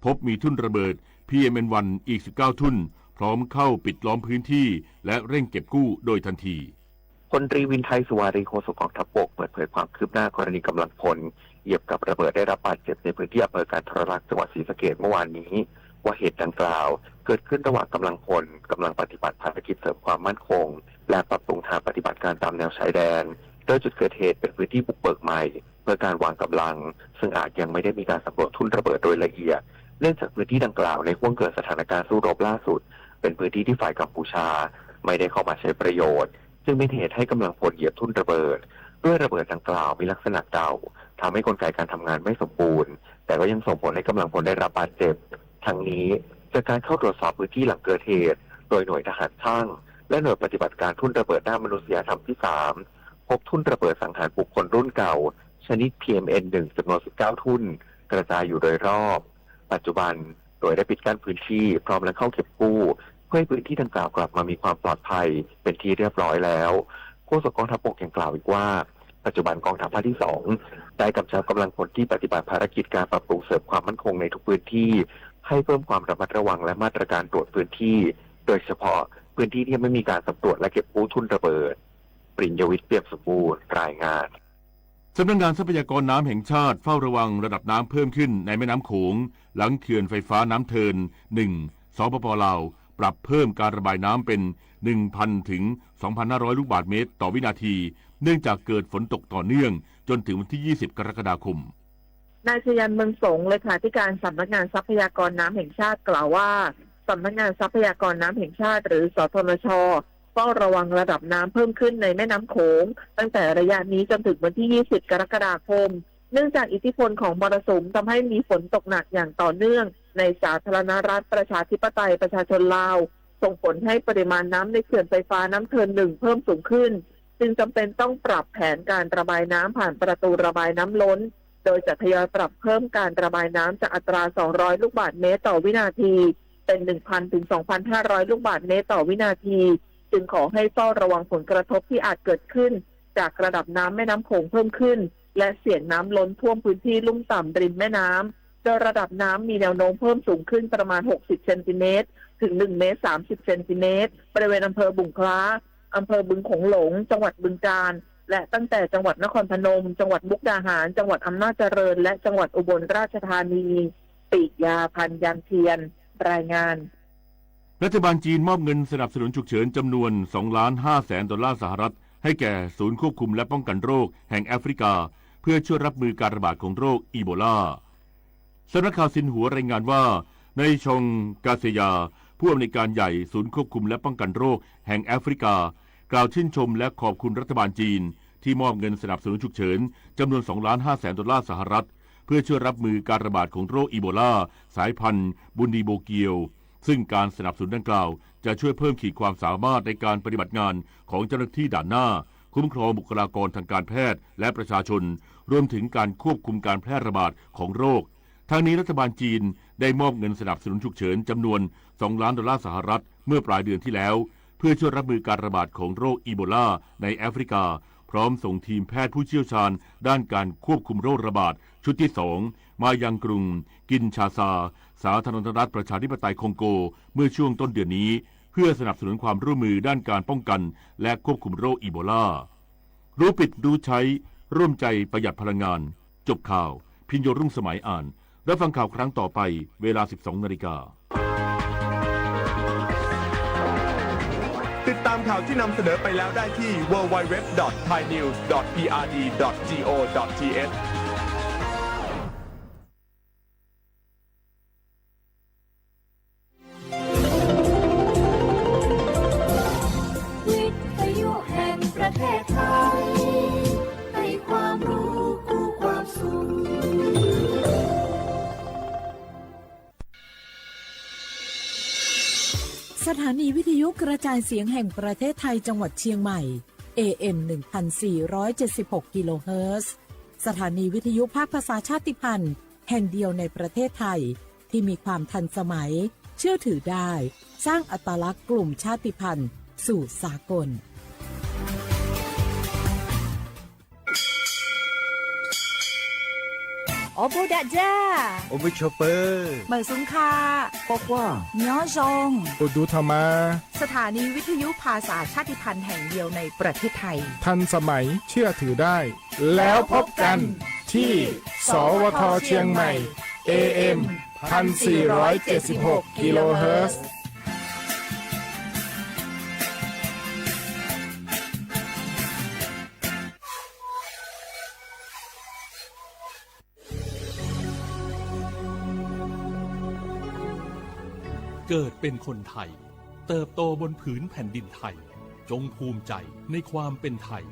พบมีทุ่นระเบิด พีเอ็มเอ็นวัน อีก สิบเก้า ทุ่น พร้อมเข้าปิดล้อมพื้นที่และเร่งเก็บกู้โดยทันที พลตรีวินไทย สุวารี โฆษกกองทัพบก เปิดเผยความคืบหน้ากรณีกำลังพลเหยียบกับระเบิดได้รับบาดเจ็บในพื้นที่อำเภอกันทรลักษณ์ จังหวัดศรีสะเกษ เมื่อวานนี้ ว่าเหตุดังกล่าวเกิดขึ้นระหว่างกำลังพลกำลังปฏิบัติภารกิจเสริมความมั่นคง และปรับปรุงฐานปฏิบัติการตามแนวชายแดน โดยจุดเกิดเหตุเป็นพื้นที่บุกเบิกใหม่ เพื่อการวางกำลัง ซึ่งอาจยังไม่ได้มีการสำรวจทุ่นระเบิดโดยละเอียด เนื่องจากพื้นที่ดังกล่าวในห้วงเกิดสถานการณ์สู้รบล่าสุด เป็นพื้นที่ที่ฝ่ายกัมพูชาไม่ได้เข้ามาใช้ประโยชน์ จึงเป็นเหตุให้กำลังพลเหยียบทุ่นระเบิด ด้วยระเบิดดังกล่าวมีลักษณะเก่า ทำให้กลไกการทำงานไม่สมบูรณ์ แต่ก็ยังส่งผลให้กำลังพลได้รับบาดเจ็บ ทั้งนี้ จากการเข้าตรวจสอบพื้นที่หลังเกิดเหตุ โดยหน่วยทหารช่าง และหน่วยปฏิบัติการทุ่นระเบิดด้านมนุษยธรรมที่สาม พบทุ่นระเบิดสังหารบุคคลรุ่นเก่า ชนิด พีเอ็มเอ็นหนึ่ง จำนวน สิบเก้า ทุ่น กระจายอยู่โดยรอบ ปัจจุบันหน่วยได้ปิดกั้นพื้นที่ พร้อมและเข้าเก็บกู้ เพื่อให้พื้นที่ดังกล่าวกลับมามีความปลอดภัยเป็นที่เรียบร้อยแล้ว โฆษกกองทัพบกยังกล่าวอีกว่า ปัจจุบันกองทัพภาคที่สอง ได้กำชับกำลังพลที่ปฏิบัติภารกิจการปรับปรุงเสริมความมั่นคงในทุกพื้นที่ ให้เพิ่มความระมัดระวังและมาตรการตรวจพื้นที่ โดยเฉพาะพื้นที่ที่ยังไม่มีการสำรวจและเก็บกู้ทุ่นระเบิด ปริญญวิทย์ เปี่ยมสมบูรณ์ รายงาน สำนักงานทรัพยากรน้ำแห่งชาติเฝ้าระวังระดับน้ำเพิ่มขึ้นในแม่น้ำโขง หลังเขื่อนไฟฟ้าน้ำเทิน หนึ่ง สปป ลาว ปรับเพิ่มการระบายน้ำเป็น หนึ่งพัน ถึง สองพันห้าร้อย ลูกบาศก์เมตรต่อวินาที เนื่องจากเกิดฝนตกต่อเนื่องจนถึงวันที่ ยี่สิบ กรกฎาคม นายชยันต์ เมืองสง เลขาธิการสำนักงานทรัพยากรน้ำแห่งชาติกล่าวว่า สำนักงานทรัพยากรน้ำแห่งชาติ หรือ สทนช เฝ้าระวังระดับน้ำเพิ่มขึ้นในแม่น้ำโขง ตั้งแต่ระยะนี้จนถึงวันที่ ยี่สิบ กรกฎาคม เนื่องจากอิทธิพลของมรสุมทำให้มีฝนตกหนักอย่างต่อเนื่องในสาธารณรัฐประชาธิปไตยประชาชนลาว ส่งผลให้ปริมาณน้ำในเขื่อนไฟฟ้าน้ำเทิน หนึ่ง เพิ่มสูงขึ้น จึงจำเป็นต้องปรับแผนการระบายน้ำผ่านประตูระบายน้ำล้น โดยจะทยอยปรับเพิ่มการระบายน้ำจากอัตรา สองร้อย ลูกบาศก์เมตรต่อวินาที เป็น หนึ่งพัน ถึง สองพันห้าร้อย ลูกบาศก์เมตรต่อวินาที จึงขอให้เฝ้าระวังผลกระทบที่อาจเกิดขึ้นจากระดับน้ำแม่น้ำโขงเพิ่มขึ้น และเสี่ยงน้ำล้นท่วมพื้นที่ลุ่มต่ำริมแม่น้ำ โดยระดับน้ำมีแนวโน้มเพิ่มสูงขึ้นประมาณ หกสิบ เซนติเมตร ถึง หนึ่ง เมตร สามสิบ เซนติเมตร บริเวณอำเภอบุงคล้า อำเภอบึงโขงหลง จังหวัดบึงกาฬ และตั้งแต่จังหวัดนครพนม จังหวัดมุกดาหาร จังหวัดอำนาจเจริญ และจังหวัดอุบลราชธานี ปิยาพันธ์ ยางเทียน รายงาน รัฐบาลจีนมอบเงินสนับสนุนฉุกเฉินจำนวน สองล้านห้าแสน ดอลลาร์สหรัฐ ให้แก่ศูนย์ควบคุมและป้องกันโรคแห่งแอฟริกา เพื่อช่วยรับมือการระบาดของโรคอีโบลา สำนักข่าวซินหัวรายงานว่า นายชองกาเซยา ผู้อำนวยการใหญ่ศูนย์ควบคุมและป้องกันโรคแห่งแอฟริกา กล่าวชื่นชมและขอบคุณรัฐบาลจีน ที่มอบเงินสนับสนุนฉุกเฉินจำนวน สองล้านห้าแสน ดอลลาร์สหรัฐ เพื่อช่วยรับมือการระบาดของโรคอีโบลาสายพันธุ์บุนดีโบเกียว ซึ่งการสนับสนุนดังกล่าวจะช่วยเพิ่มขีดความสามารถในการปฏิบัติงานของเจ้าหน้าที่ด่านหน้า คุ้มครองบุคลากรทางการแพทย์และประชาชน รวมถึงการควบคุมการแพร่ระบาดของโรค ทั้งนี้รัฐบาลจีนได้มอบเงินสนับสนุนฉุกเฉินจำนวน สองล้าน ดอลลาร์สหรัฐ เมื่อปลายเดือนที่แล้ว เพื่อช่วยรับมือการระบาดของโรคอีโบลาในแอฟริกา พร้อมส่งทีมแพทย์ผู้เชี่ยวชาญด้านการควบคุมโรคระบาดชุดที่สอง มายังกรุงกินชาซา สาธารณรัฐประชาธิปไตยคองโก เมื่อช่วงต้นเดือนนี้ เพื่อสนับสนุนความร่วมมือด้านการป้องกันและควบคุมโรคอีโบลา รู้ปิดรู้ใช้ ร่วมใจประหยัดพลังงาน จบข่าว พิญโยรุ่งสมัยอ่าน รับฟังข่าวครั้งต่อไป เวลา สิบสอง นาฬิกา ติดตามข่าวที่นำเสนอไปแล้วได้ที่ ดับเบิลยู ดับเบิลยู ดับเบิลยู ดอท ไทยนิวส์ ดอท พีอาร์ดี ดอท จี โอ ดอท ที เอช วิทยุแห่งประเทศไทย ให้ความรู้คู่ความสุข สถานีวิทยุกระจายเสียงแห่งประเทศไทยจังหวัดเชียงใหม่ เอ เอ็ม หนึ่งพันสี่ร้อยเจ็ดสิบหก กิโลเฮิรตซ์ สถานีวิทยุภาคภาษาชาติพันธุ์แห่งเดียวในประเทศไทย ที่มีความทันสมัย เชื่อถือได้ สร้างอัตลักษณ์กลุ่มชาติพันธุ์สู่สากล Awˬ bon daꞈ jaˇ. Awˬ bon chaw peuˬ. Meunˍ suhˍ hk'a. K'awꞈ k'oˆ-a. Nyi awˬ zhonˇ. Awˬ duˬ htaꞈ ma. สถานีวิทยุภาษาชาติพันธุ์แห่งเดียวในประเทศไทย ทันสมัย เชื่อถือได้ แล้วพบกันที่ สวท เชียงใหม่ เอเอ็ม พันสี่ร้อยเจ็ดสิบหก กิโลเฮิรตซ์ เกิดเป็นคนไทย เติบโตบนผืนแผ่นดินไทย จงภูมิใจในความเป็นไทย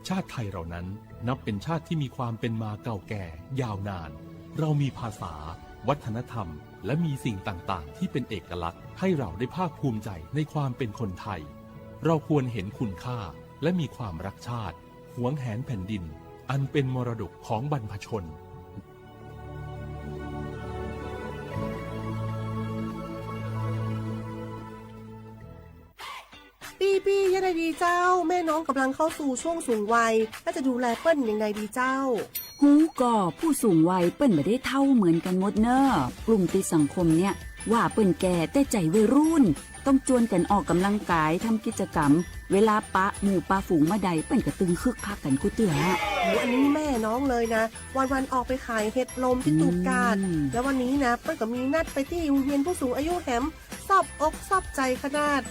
ชาติไทยเรานั้นนับเป็นชาติที่มีความเป็นมาเก่าแก่ยาวนาน เรามีภาษา วัฒนธรรม และมีสิ่งต่างๆ ที่เป็นเอกลักษณ์ให้เราได้ภาคภูมิใจในความเป็นคนไทย เราควรเห็นคุณค่าและมีความรักชาติ หวงแหนแผ่นดิน อันเป็นมรดกของบรรพชน ปี้ปี้ ยังไงดีเจ้า แม่น้องกำลังเข้าสู่ช่วงสูงวัย แล้วจะดูแลเปิ้ลยังไงดีเจ้า ฮู้ก่อ ผู้สูงวัยเปิ้นบ่ได้เฒ่าเหมือนกันหมดเน่อ กลุ่มติดสังคมเนี่ย ว่าเปิ้นแก่ แต่ใจวัยรุ่น ต้องจวนกันออกกำลังกาย ทำกิจกรรม เวลาปะหมู่ปะฝูงเมื่อใด เปิ้นก็ตึงคึกคักกันกู้เตื้อ โอ้โห อันนี้แม่น้องเลยนะ วันๆ ออกไปขายเห็ดลมที่ตูบกาด อืม แล้ววันนี้นะ เปิ้นก็มีนัดไปตี้โฮงเฮียนผู้สูงอายุแหม ซอบอกซอบใจขนาด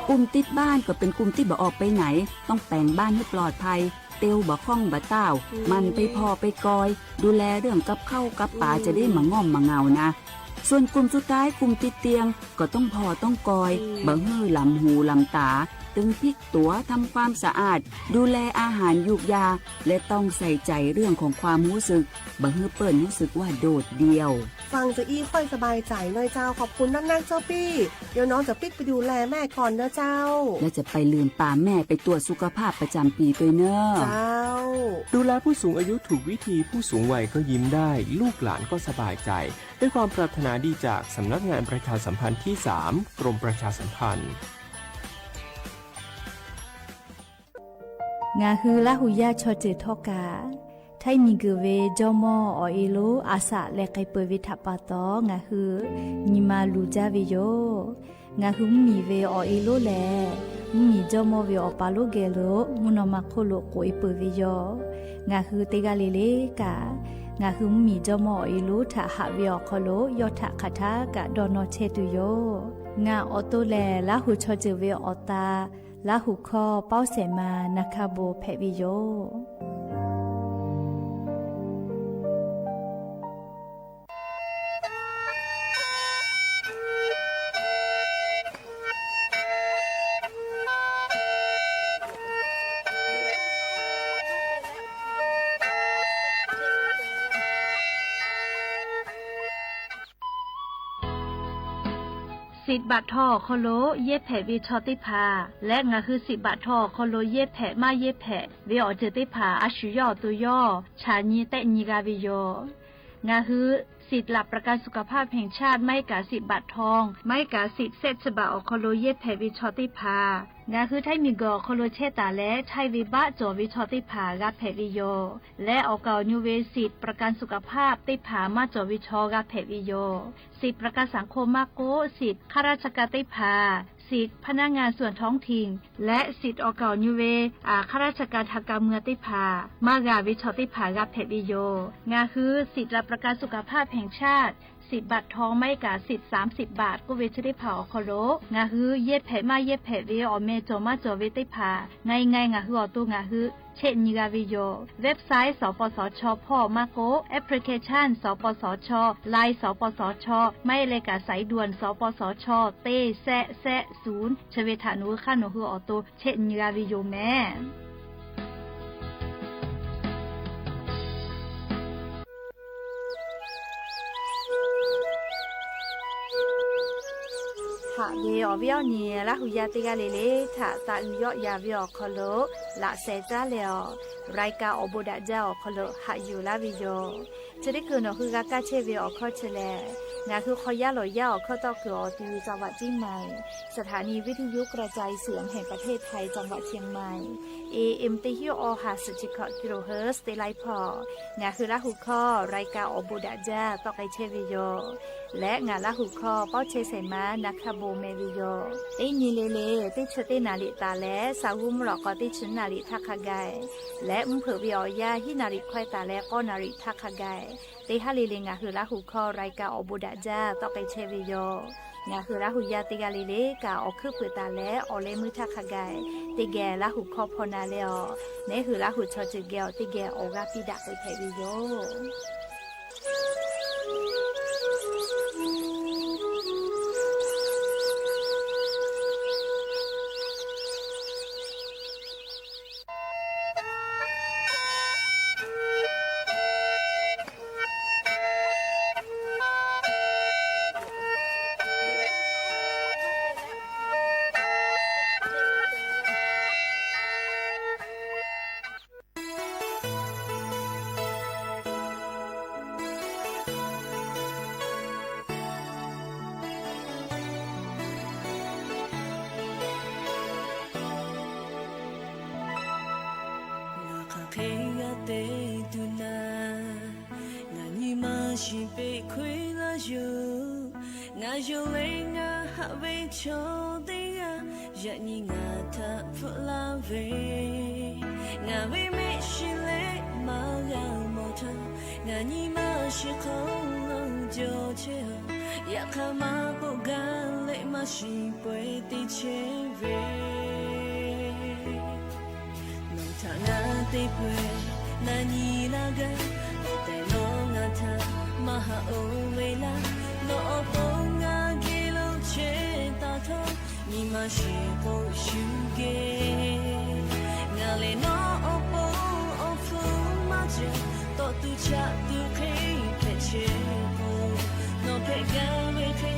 กลุ่มติดบ้านก็เป๋นกลุ่มตี้บ่ออกไปไหน ต้องแป๋งบ้านหื้อปลอดภัย เตียวบ่าค่องบ่าต้าว อืม หมั่นไปผ่อไปกอย ดูแลเรื่องกับข้าวกับป๋า อืม จะได้บ่ง่อมบ่เหงานะ ส่วนกลุ่มสุดท้าย กลุ่มติดเตียง ก็ต้องผ่อต้องกอย อืม บ่หื้อหลำหูหลำต๋า ตึงพลิกตั๋ว ทำความสะอาด ดูแลอาหารยูกยา และต้องใส่ใจเรื่องของความรู้สึก บ่หื้อเปิ้นรู้สึกว่าโดดเดี่ยว ฟังจะอี้ค่อยสบายใจหน่อยเจ้า ขอบคุณนักๆ เจ้าปี้ เดี๋ยวน้องจะปิ๊กไปดูแลแม่ก่อนนะเจ้า แล้วจะไปลืมปาแม่ไปตรวจสุขภาพประจำปีด้วยเนอะ เจ้า ดูแลผู้สูงอายุถูกวิธี ผู้สูงวัยก็ยิ้มได้ ลูกหลานก็สบายใจ ด้วยความปรารถนาดีจากสำนักงานประชาสัมพันธ์ที่สาม กรมประชาสัมพันธ์ Ngaˬ hui Laˇ huˍ yaˇ chaw ceuˬ htawˇ kaꞈ, htaiˇ miˬ guiˬ ve jawˇmawˇ awˬ e lonˉ a shaꞈ leh k'ai peuˬ ve htaꞈ pa taw, ngaˬ hui nyi ma luˬ jaˇ ve yoˬ. Ngaˬ hui mvuhˇmiˬ ve awˬ e lonˉ lehˬ, mvuhˇmiˬ jawˇmawˇ ve awˬ pa lonˉ geh lo mvuhˇ naw ma hk'oˆ lo k'oꞈ e peuˬ ve yoˬ. Ngaˬ hui teˇ g'aˇ le le kaꞈ, ngaˬ hui mvuhˇmiˬ jawˇmawˇ awˬ e lonˉ htaꞈ haꞈ ve awˬ hk'aw lo yawˇ htaꞈ hk'aˬ htaˇ kaꞈ dawˇ nawˇ chehˇ tuˬ yoˬ. Ngaˬ awˬ to lehˬ, Laˇ huˍ chaw ceuˬ ve awˬ ta, Laˇ huˍ hkawˇ pawˇ shehˍ ma na hkaˇ bon hpehꞈ ve yoˬ. Siꞈ baꞈ htaw awˬ hk'aw lo yehˇ hpehꞈ ve chaw teˇ hpaˍ leh, ngaˬ hui siꞈ baꞈ htaw awˬ hk'aw lo yehˇ hpehꞈ maˇ yehˇ hpehꞈ ve awˬ ceuˬ teˇ hpaˍ a shu yawˇ awˬ to yawˇ chaꞈ nyi tehˆ nyi g'a ve yoˬ. Ngaˬ hui สิทธิ์หลักประกันสุขภาพแห่งชาติ maˇ heˆ kaꞈ siꞈ baꞈ htaw, maˇ heˆ kaꞈ siꞈ shehˆ chi baꞈ awˬ hk'aw lo yehˇ hpehꞈ ve chaw teˇ hpaˍ, ngaˬ hui htaiˇ miˬ guiˬ awˬ hk'aw lo chehˇ taˍ leh, htaiˇ ve baˆ cawˬ ve chaw teˇ hpaˍ g'a hpehꞈ ve yoˬ. Leh awˬ kaˍ awˬ nu ve siꞈ ประกันสุขภาพ teˇ hpaˍ maˇ cawˬ ve chaw g'a hpehꞈ ve yoˬ. Siꞈ ประกันสังคม maˇ k'oˆ, siꞈ ข้าราชการ teˇ hpaˍ, siꞈ พนักงานส่วนท้องถิ่น leh siꞈ awˬ kaˍ awˬ nu ve ข้าราชการทางการเมือง teˇ hpaˍ maˇ g'a ve chaw teˇ hpaˍ g'a hpehꞈ ve yoˬ. Ngaˬ hui สิทธิ์หลักประกันสุขภาพแห่งชาติ siꞈ baꞈ htaw maˇ heˆ kaꞈ siꞈ สามสิบบาท k'oˆ ve chi teˇ hpaˍ awˬ hk'aw lo, ngaˬ hui yehˇ hpehꞈ maˇ yehˇ hpehꞈ ve awˬ meh cawˬ maˇ cawˬ ve teˇ hpaˍ, ngai ngai ngaˬ hui awˬ to ngaˬ hui chehˆ nyi g'a ve yoˬ. Website สปสช hpawˇ maˇ k'oˆ, application สปสช, Line สปสช, maˇ heˆ leh kaꞈ สายด่วน สปสช teˇ shehˆ shehˆ ศูนย์ chi ve htaꞈ nawˬ hui hk'aˇ nawˬ hui awˬ to chehˆ nyi g'a ve yoˬ mehˍ. Haꞈ ve awˬ viˉ awˬ nyi Laˇ huˍ yaˇ teˇ g'aˇ le le htaꞈ taꞈ uiˍ yawˆ yan ve awˬ hk'aw lo laꞈ sheh caˉ leh awˬ, รายการ Awˬ bon daꞈ jaˇ awˬ hk'aw lo haꞈ yuˬ laˇ ve yoˬ. Chi teˇ kuiˬ nawˬ hui g'a kaˇ chehˇ ve awˬ hkawˇ chi lehˬ, ngaˬ hui hk'aw yaˇ lawˬ yaˇ awˬ hkawˇ tawˇ kuiˬ awˬ ti จังหวัดเชียงใหม่, สถานีวิทยุกระจายเสียงแห่งประเทศไทย จังหวัดเชียงใหม่ A M teˇ hinˉ awˬ ha suhˍ chi hkawꞈ kilohertz teˇ laiˉ hpawˇ, ngaˬ hui Laˇ huˍ hkawˇ รายการ awˬ bon daꞈ jaˇ tawˆ k'ai chehˇ ve yoˬ. Leh ngaˬ Laˇ huˍ hkawˇ pawˇ chehˇ shehˍ ma na hkaˇ bon meh ve yoˬ. Teˇ nyi le le teˇ chi teˇ naˍ riˍ taˍ leh, sa g'uˇ mvuhˇ lawꞈ k'aw teˇ chi naˍ riˍ htaˇ hk'a gaˬ, leh mvuhˇ hpeuꞈ ve awˬ yanˇ hiˉ naˍ riˍ hkawehˇ taˍ leh k'awˇ naˍ riˍ htaˇ hk'a gaˬ, teˇ haˉ le le ngaˬ hui Laˇ huˍ hkawˇ รายการ awˬ bon daꞈ jaˇ tawˆ k'ai chehˇ ve yoˬ. Ngaˬ hui Laˇ huˍ yaˇ teˇ g'aˇ le le kaꞈ awˬ hkuiˉ puiˍ taˍ leh awˬ leh meuˇ htaˇ hk'a gaˬ, teˇ geh Laˇ huˍ hkawˇ hpaw na leh awˬ, neˉ hui Laˇ huˍ chaw ceuˬ geh awˬ teˇ geh awˬ g'aˇ piˇ daꞈ k'ai hpehꞈ ve yoˬ. Ngaˬ hk'aˬ hk'e g'a te tuˬ naˍ, ngaˬ nyi ma shiˍ peꞈ hkawehˇ laˇ yoˬ. Ngaˬ yonˍ leh ngaˬ haꞈ ve chaw teˇ g'aˇ, yaꞈ nyi ngaˬ htaꞈ hpfuhˆ laˇ ve. Ngaˬ ve mehˆ shiˍ leh maˇ g'a mawˬ htaˇ, ngaˬ nyi ma shiˍ hk'aw lo jawˬ chehˇ a. Yaꞈ hk'aˇ maˇ k'oˆ gaˇ leh maˇ shiˍ pawehˇ te chehˇ ve. Nawˬ htaꞈ ngaˬ te peuˬ, na nyi laˇ gaˇ. Awˬ tehˬ nawˬ ngaˬ htaꞈ maˇ haꞈ oˇ ve laˇ. Nawˬ awˬ pon ngaˬ geh lo chehˇ taˍ htawˇ, nyi ma shiˍ k'o shuˍ geh. Ngaˬ lehˬ nawˬ awˬ pon awˬ hpfuhˇ maˇ cawˬ. Tawˆ tuˬ chaꞈ tuˬ hk'e hpehꞈ chehˇ k'o, nawˬ hpehꞈ gaˇ ve hk'e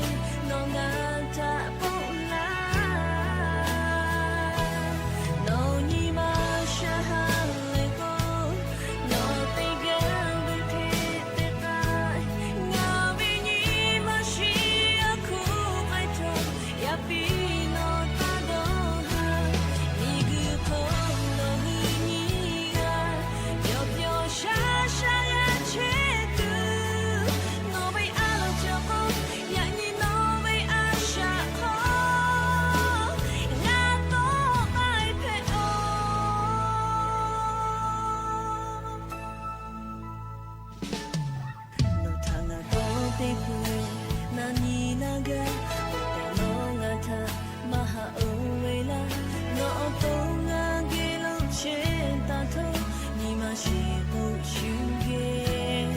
nawˬ ngaˬ htaꞈ k'oˆ laˇ. Nawˬ nyi ma shaˍ ha lehˬ k'o, nawˬ te gaˇ ve hk'e te k'ai. Ngaˬ ve nyi ma shiˍ a hkuˇ k'ai htawˇ, yaꞈ piˇ nawˬ taˇ dawˇ ha. Miˬguiˬ hk'oˆ nawˬ hui nyi g'a, yawˬ pyawˬ shaˉ shaˉ g'a chehˇ tuˬ, nawˬ ve a loˍ cawˬ k'o, yaꞈ nyi nawˬ ve a shaꞈ hk'aw ngaˬ tawˆ k'ai hpehꞈ-oˬ. Nawˬ htaꞈ ngaˬ tawˇ te peuˬ, na nyi laˇ gaˇ. Awˬ tehˬ nawˬ ngaˬ htaꞈ maˇ haꞈ oˇ ve laˇ. Nawˬ awˬ to ngaˬ geh lo chehˇ taˍ htawˇ, nyi ma shiˍ k'o shuˍ geh.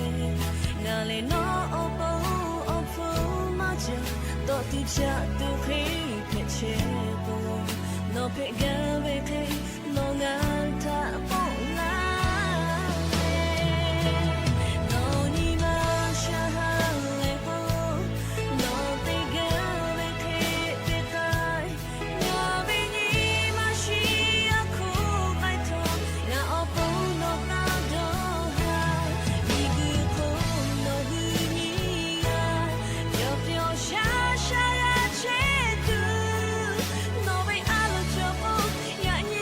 Ngaˬ lehˬ nawˬ awˬ pon awˬ hpfuhˇ maˇ cawˬ. Tawˆ tuˬ chaꞈ tuˬ hk'e hpehꞈ chehˇ k'o, nawˬ hpehꞈ gaˇ ve hk'e nawˬ ngaˬ htaꞈ k'oˆ laˇ ve. Nawˬ nyi ma shaˍ ha lehˬ k'o, nawˬ te gaˇ ve hk'e te k'ai. Ngaˬ ve nyi ma shiˍ a hkuˇ k'ai htawˇ, ngaˬ awˬ pon nawˬ taˇ dawˇ ha. Miˬguiˬ hk'oˆ nawˬ hui nyi g'a, yawˬ pyawˬ shaˉ shaˉ g'a chehˇ tuˬ, nawˬ ve a loˍ cawˬ k'o, yaꞈ nyi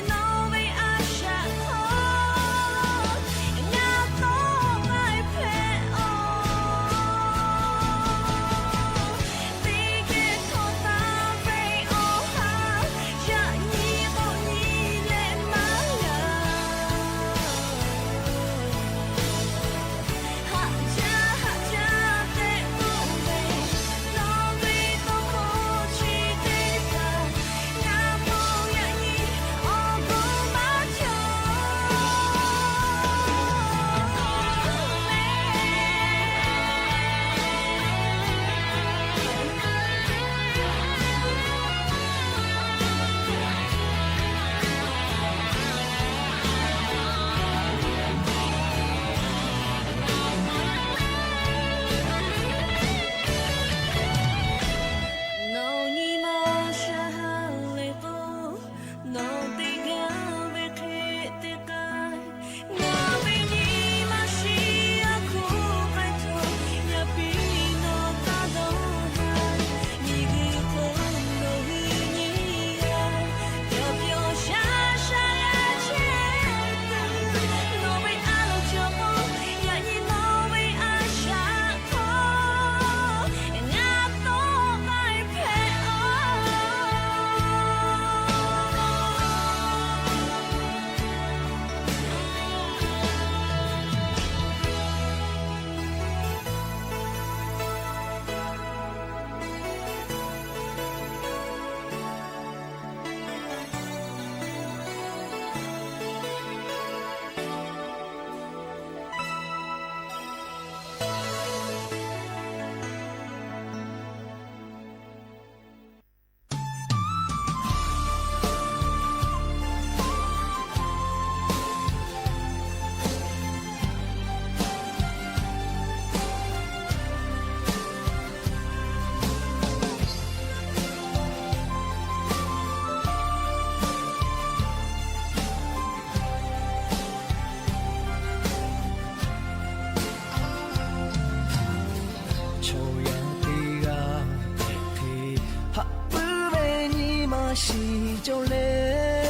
shiˍ cawˬ leh,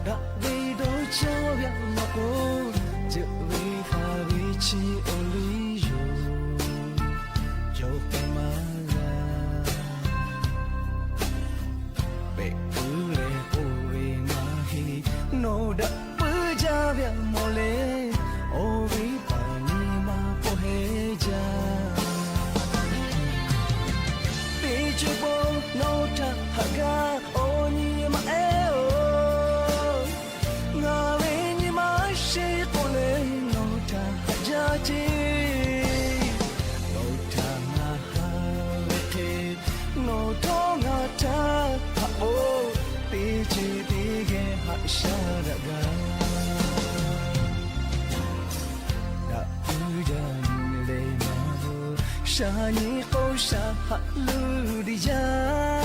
daꞈ ve dawˇ caˇ ve a maˇ k'o, ceuˬ ve faˍ ve chi awˬ liˇ yoˬ. Cawˬ pehˍ maˇ g'a, pehꞈ puiˉ leh k'oˆ ve maˇ heˆ. Nawˬ daꞈ puiˉ jaˇ ve a mawˬ leh, awˬ viˉ paˍ nyi ma k'oˆ heˆ jaˇ. Teˇ ceuˬ pon nawˬ htaꞈ haꞈ gaˇ awˬ nyi ma ehˉ-oˬ, ngaˬ ve nyi ma shiˍ k'oˆ leh nawˬ htaꞈ haꞈ jaˇ ceˇ. Nawˬ htaꞈ ngaˬ haꞈ ve hk'e, nawˬ htawˇ ngaˬ htaꞈ haꞈ-oˬ, teˇ ceuˬ teˇ geh haꞈ sha daꞈ gaˇ. Daꞈ puiˉ jaˇ nyi leh maˇ veuˬ, sha nyi k'o sha haꞈ luˬ diˇ jaˇ.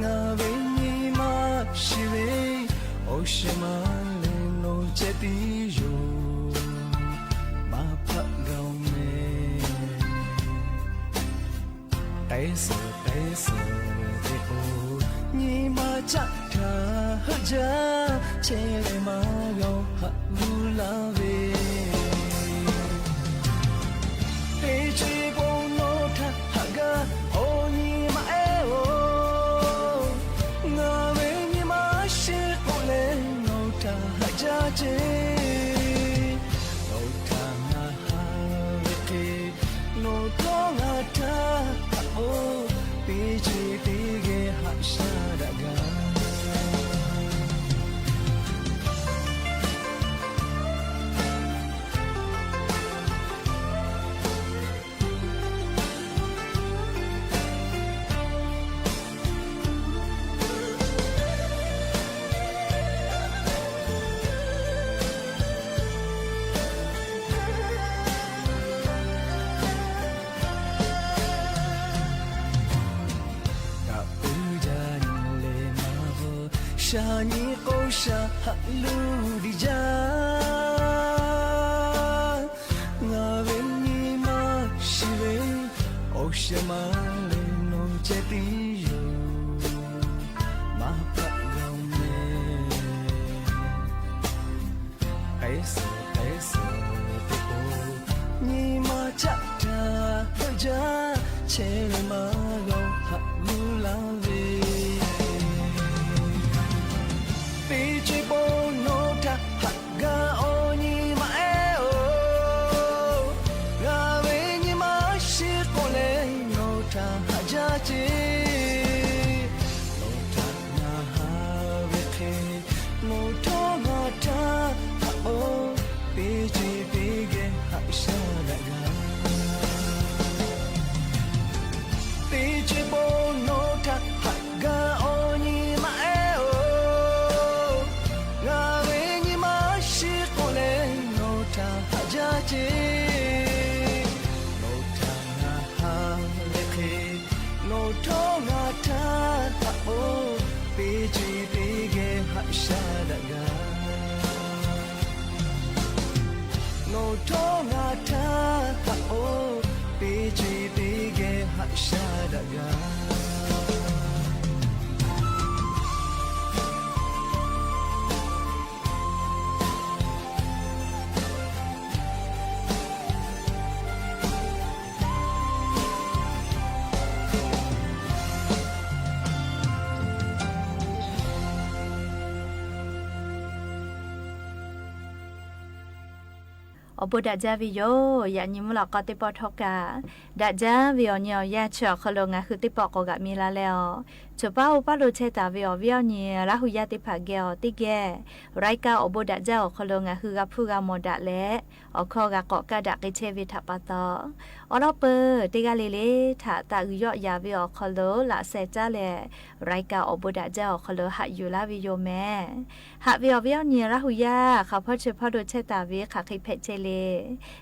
Ngaˬ ve nyi ma shiˍ ve, awˬ shehˍ ma leh nawˬ ceh tiˉ yoˬ. Maˇ hpaˆ g'a-oˬ meh. K'ai suhˍ k'ai suhˍ ve k'o, nyi ma caˆ htaꞈ heuˆ jaˇ. Chehˇ leh maˇ g'a-oˬ, haꞈ g'uˇ laˇ ve. Teˇ ceuˬ pon nawˬ htaꞈ haꞈ gaˇ awˬ nyi ma ehˉ-oˬ, ngaˬ ve nyi ma shiˍ k'oˆ leh nawˬ htaꞈ haꞈ jaˇ ceˇ. Nawˬ htaꞈ ngaˬ haꞈ ve hk'e, nawˬ htawˇ ngaˬ htaꞈ haꞈ-oˬ, teˇ ceuˬ teˇ geh haꞈ sha daꞈ gaˇ. Daꞈ puiˉ jaˇ nyi leh maˇ veuˬ, sha nyi k'o sha haꞈ luˬ diˇ jaˇ. Ngaˬ ve nyi ma shiˍ ve, awˬ shehˍ ma leh nawˬ ceh tiˉ yoˬ. Maˇ hpaˆ g'a-oˬ meh. K'ai suhˍ k'ai suhˍ ve k'o, nyi ma caˆ htaꞈ heuˆ jaˇ. Chehˇ leh maˇ g'a-oˬ, haꞈ g'uˇ laˇ ve. Teˇ ceuˬ pon nawˬ htaꞈ haꞈ gaˇ awˬ nyi ma ehˉ-oˬ, ngaˬ ve nyi ma shiˍ k'oˆ leh nawˬ htaꞈ haꞈ jaˇ ceˇ. Nawˬ htaꞈ ngaˬ haꞈ ve hk'e, nawˬ htawˇ ngaˬ htaꞈ haꞈ-oˬ, teˇ ceuˬ teˇ geh haꞈ sha daꞈ gaˇ. Teˇ ceuˬ pon nawˬ htaꞈ haꞈ gaˇ awˬ nyi ma ehˉ-oˬ, ngaˬ ve nyi ma shiˍ k'oˆ leh nawˬ htaꞈ haꞈ jaˇ ceˇ. Nawˬ htaꞈ ngaˬ haꞈ ve hk'e, nawˬ htawˇ ngaˬ htaꞈ haꞈ-oˬ, teˇ ceuˬ teˇ geh haꞈ sha daꞈ gaˇ. Nawˬ htawˇ ngaˬ htaꞈ haꞈ-oˬ, teˇ ceuˬ teˇ geh haꞈ sha daꞈ gaˇ. Awˬ bon daꞈ jaˇ ve yoˬ. Yaꞈ nyi mvuhˇ lawꞈ k'aw teˇ pawˆ htawˇ kaꞈ, daꞈ jaˇ ve awˬ nyi awˬ yanˇ chi awˬ hk'aw lo ngaˬ hui teˇ pawˆ k'awꞈ g'aꞈ mi la leh awˬ, choˬ paˉ oˇ paˉ lo chehˇ taˍ ve awˬ viˉ awˬ nyi Laˇhuˍ yaˇ teˇ hpaˍ geh awˬ teˇ geh รายการ awˬ bon daꞈ jaˇ awˬ hk'aw lo ngaˬ hui g'a hpuˇ g'a mawˬ daꞈ leh, awˬ hkawˇ g'a k'awꞈ kaˇ daꞈ k'ai chehˇ ve htaꞈ pa taw, awˉ lawˉ peuˬ teˇ g'aˇ le le htaꞈ taꞈ g'uiˬ yawˆ yaˍ ve awˬ hk'aw lo laꞈ sheh caˉ leh, รายการ awˬ bon daꞈ jaˇ awˬ hk'aw lo haꞈ yuˬ laˇ ve yoˬ meh. Haꞈ ve awˬ viˉ awˬ nyi Laˇhuˍ yaˇ hk'aˬ hpawˇ chi hpawˇ lo chehˇ taˍ ve hk'aˬ hk'e hpehꞈ chehˇ le.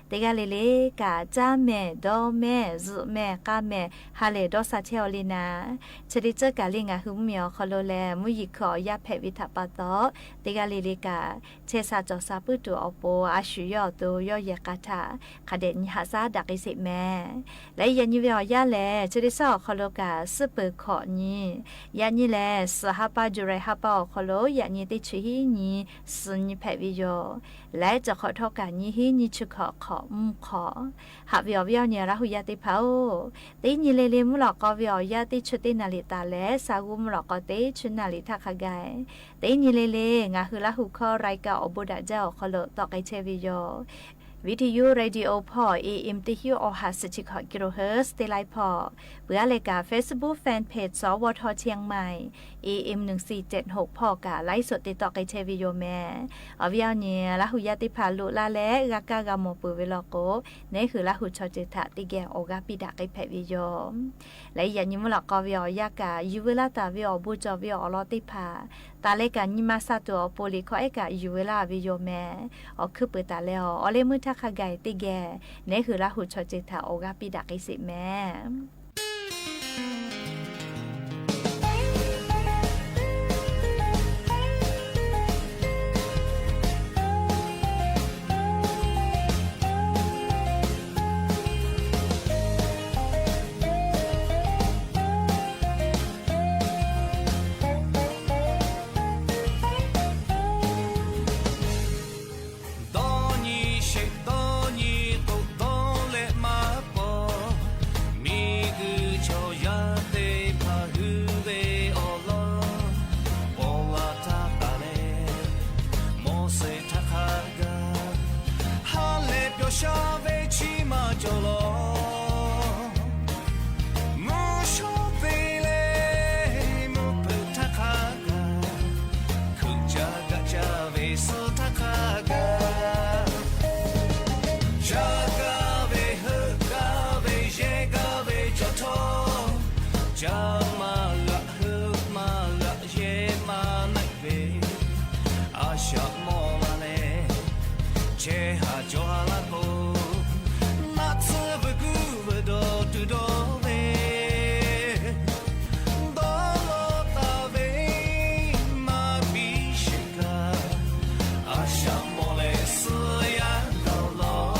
Teˇ g'aˇ le le kaꞈ caˇ mehˍ, dawˇ mehˍ, zuhꞈ mehˍ, k'a mehˍ, ha lehˬ dawˇ sha chehˇ-aw le naˍ. Chi te tcuhˉ kaꞈ le ngaˬ hui mvuhˇmiˬ awˬ hk'aw lo lehˬ, mvuhˇ yeˬ hkui awˬ yaˇ hpehꞈ ve htaꞈ pa taw, teˇ g'aˇ le le kaꞈ chehˇ sha cawˬ sha puiˉ tuˬ awˬ pon a shu yawˇ awˬ to yawˇ yehˬ k'a htaꞈ hk'a dehꞈ nyi haꞈ shaˉ daꞈ k'ai sheˍ mehˍ. Leh yaꞈ nyi ve awˬ yanˇ lehˬ, chi teˇ shaˉ awˬ hk'aw lo kaꞈ suhˉ peuˬ hkawꞈ nyi, yaꞈ nyi lehˬ suhˍ ha pa July ha pa awˬ hk'aw lo yaꞈ nyi teˇ chi hiˉ nyi suhˍ nyi hpehꞈ ve yoˬ. Leh cawˬ hk'awꞈ htawˇ kaꞈ nyiˇ hiˉ nyiˇ chi hkawꞈ hk'awꞈ mvuhˇ hk'awꞈ. Haꞈ ve awˬ viˉ awˬ nyi Laˇ hu yaˇ teˇ hpaˍ-oˬ, teˇ nyi le le mvuhˇ lawꞈ k'aw ve awˬ yanˇ teˇ chi teˇ naˍ liꞈ taˍ leh, sa g'uˇ mvuhˇ lawꞈ k'aw teˇ chi naˍ liꞈ htaˇ hk'a gaˬ, teˇ nyi le le ngaˬ hui Laˇ hu hkawˇ รายการ awˬ bon daꞈ jaˇ awˬ hk'aw lo tawˆ k'ai chehˇ ve yoˬ. Video radio hpawˇ AM teˇ hiˉ awˬ ha suhˍ chi hkawꞈ kilohertz teˇ laiˉ hpawˇ, peuˬ aˉ leh kaꞈ Facebook fan page สวท เชียงใหม่ AM หนึ่งสี่เจ็ดหก hpawˇ kaꞈ ไลฟ์สด te tawˆ k'ai chehˇ ve yoˬ mehˍ. Awˬ viˉ awˬ nyi Laˇ hu yaˇ teˇ hpaˍ loꞈ la leh g'a kaˇ g'a mawˬ peuˬ ve law k'o, neˉ hui Laˇ hu chaw ceuˬ htaꞈ teˇ geh awˬ g'aˇ piˇ daꞈ k'ai hpehꞈ ve yoˬ. Leh yaꞈ nyi mvuhˇ lawꞈ k'aw ve awˬ yanˇ kaꞈ yuˬ veu laˇ taˍ ve awˬ bon cawˬ ve awˬ lawn teˇ hpaˍ taˍ leh kaꞈ nyi ma sha tuˬ awˬ pon liꞈ hkawˇ ehˉ kaꞈ yuˬ veu laˇ ve yoˬ mehˍ. Awˬ hkuiˉ peuˬ taˍ leh awˬ awˬ leh meuˇ htaˇ hk'a gaˬ teˇ geh neˉ hui Laˇ hu chaw ceuˬ htaꞈ awˬ g'aˇ piˇ daꞈ k'ai sheˍ mehˍ. Dawˇ nyi sheˍ dawˇ nyi k'o dawˇ leh maˇ paw. Miˬguiˬ chaw yaˇ teˇ hpaˍ hui ve awˬ lawn paw la htaˇ taˍ leh, mawˬ suhˍ htaˇ hk'a gaˬ ha lehˬ pyawˬ sha ve chi maˇ cawˬ law. Mvuhˇ shawˉ te leh mvuhˇ hpeuꞈ htaˇ hk'a gaˬ, hkui caˇ gaꞈ caˇ ve suh htaˇ hk'a gaˬ, caˇ gaˇ ve heuˆ gaˇ ve yehˇ gaˇ ve cawˬ htawˇ, caˇ maˇ g'aꞈ heuˆ maˇ g'aꞈ yehˇ maˇ neˆ ve a shaꞈ mawˬ la leh, chehˇ ha cawˬ ha laˇ k'o, naˆ tsuhˇ veuꞈ kuˆ veuꞈ dawˬ tuˬ dawˬ ve dawˇ lawˬ taˍ ve maˇ biˇ sheˍ kaꞈ, a shaꞈ mawˬ leh suh yaˇ gaˬ law.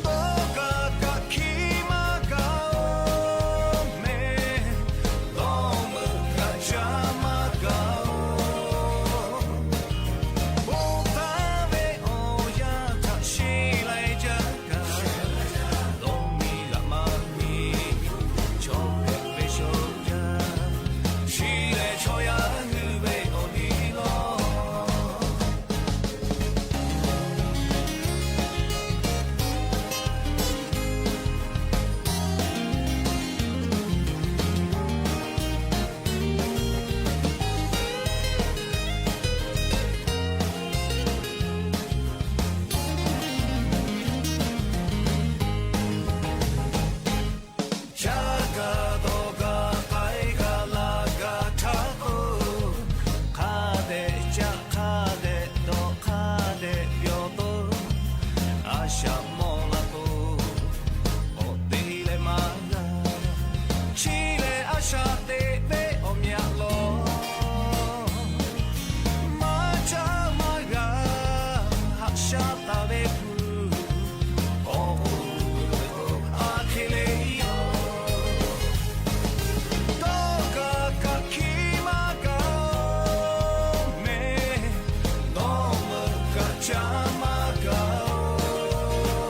Dawˇ kaꞈ kaꞈ hkiˇ maˇ gaˬ-oˬ mehˍ, dawˇ meuꞈ kaꞈ caˇ maˇ gaˬ-oˬ. Bon taˍ ve awˬ yanˇ htaꞈ shiˍ leh jaˇ kaꞈ, dawˇ miˇ g'aꞈ maˇ miˇ, chaw hpehꞈ ve shoˍ jaˇ, chi lehˬ chaw yaˇ hui ve awˬ liˇ lawˬ. Caˇ gaˇ dawˬ gaˇ k'ai gaˇ laˇ gaˇ htaˇ k'o, hk'a dehꞈ caˆ hk'a dehꞈ dawˬ hk'a dehꞈ pyawˬ to, a shaꞈ mawˬ la k'o, awˬ te leh maˇ g'a. Chi lehˬ a shaꞈ teꞈ ve awˬ myaꞈ lawˬ, maˇ caˇ maˇ g'a haꞈ shaˉ taˍ ve hpu, awˬ k'oˍ a hk'e le yoˬ. Dawˇ kaꞈ kaꞈ hkiˇ maˇ gaˬ-oˬ mehˍ, dawˇ meuꞈ kaꞈ caˇ maˇ gaˬ-oˬ.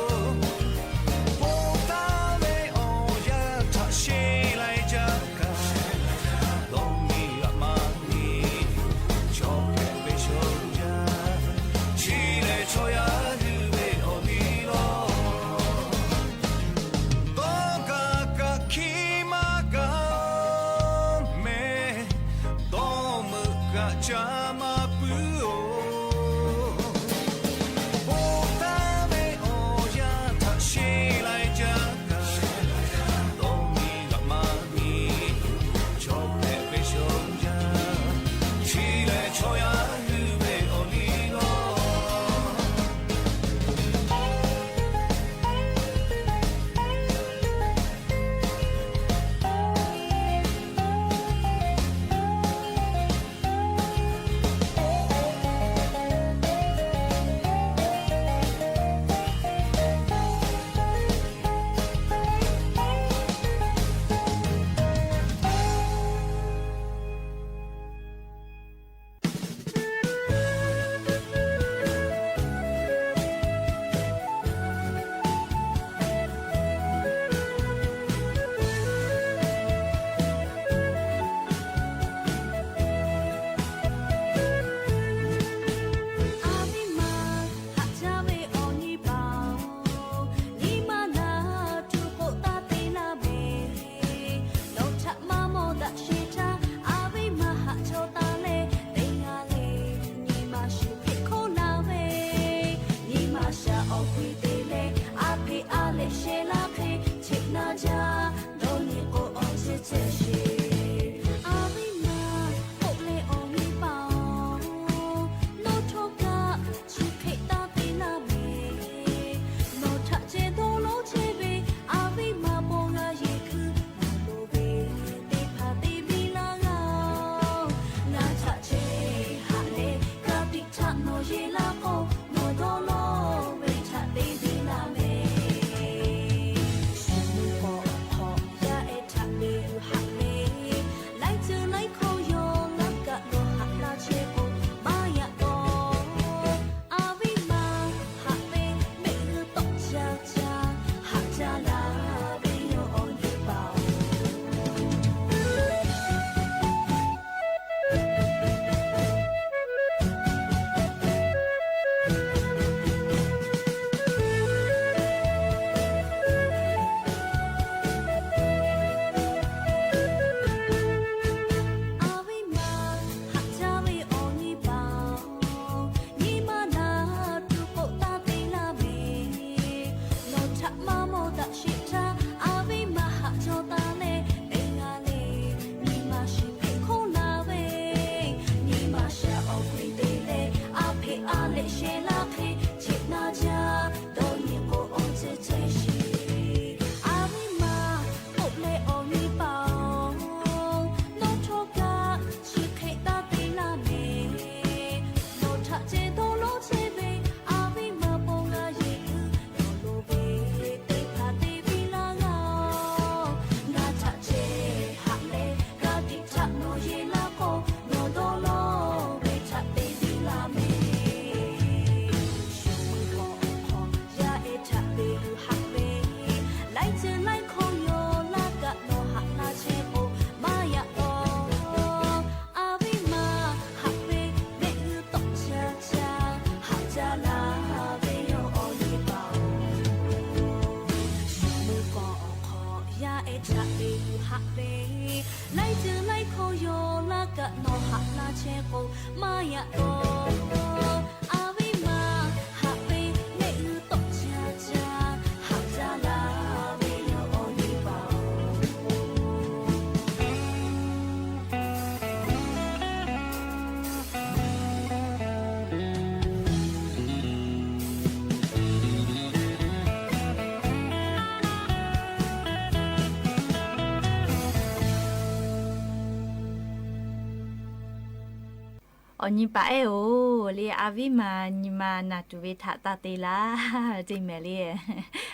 Awˬ nyi paˍ ehˉ-oˬ le, a viˉ ma nyi ma naˬ tuˬ ve htaꞈ taˇ te laˇ, teˇ mehˍ le.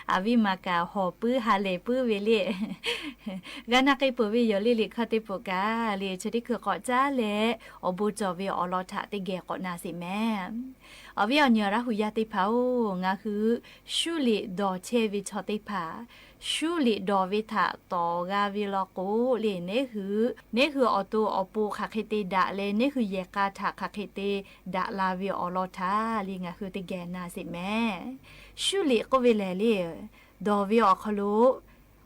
A viˉ ma kaꞈ hawˬ puiˉ ha lehˬ puiˉ ve le. G'a na k'ai peuˬ ve yoˬ le. Liꞈ hkawˇ teˇ peuˬ kaꞈ le, chi teˇ hkui k'awꞈ caˉ leh awˬ bon cawˬ ve awˬ lawn htaꞈ teˇ geh k'awꞈ na sheˍ mehˍ. Awˬ viˉ awˬ nyi Laˇ hu yaˇ teˇ hpaˍ-oˬ, ngaˬ hui shuˉ liꞈ dawˬ chehˇ ve chaw teˇ hpaˍ, shuˉ liꞈ dawˬ ve htaꞈ tawˍ g'a ve law k'o le, neˇ hui, neˇ hui awˬ to awˬ pon hk'aˬ hk'e te daꞈ leh, neˇ hui yehˬ k'a htaꞈ hk'aˬ hk'e te daꞈ la ve awˬ lawn htaꞈ le ngaˬ hui teˇ geh na sheˍ mehˍ. Shuˉ liꞈ k'oˆ ve lehˬ le, dawˬ ve awˬ hk'aw lo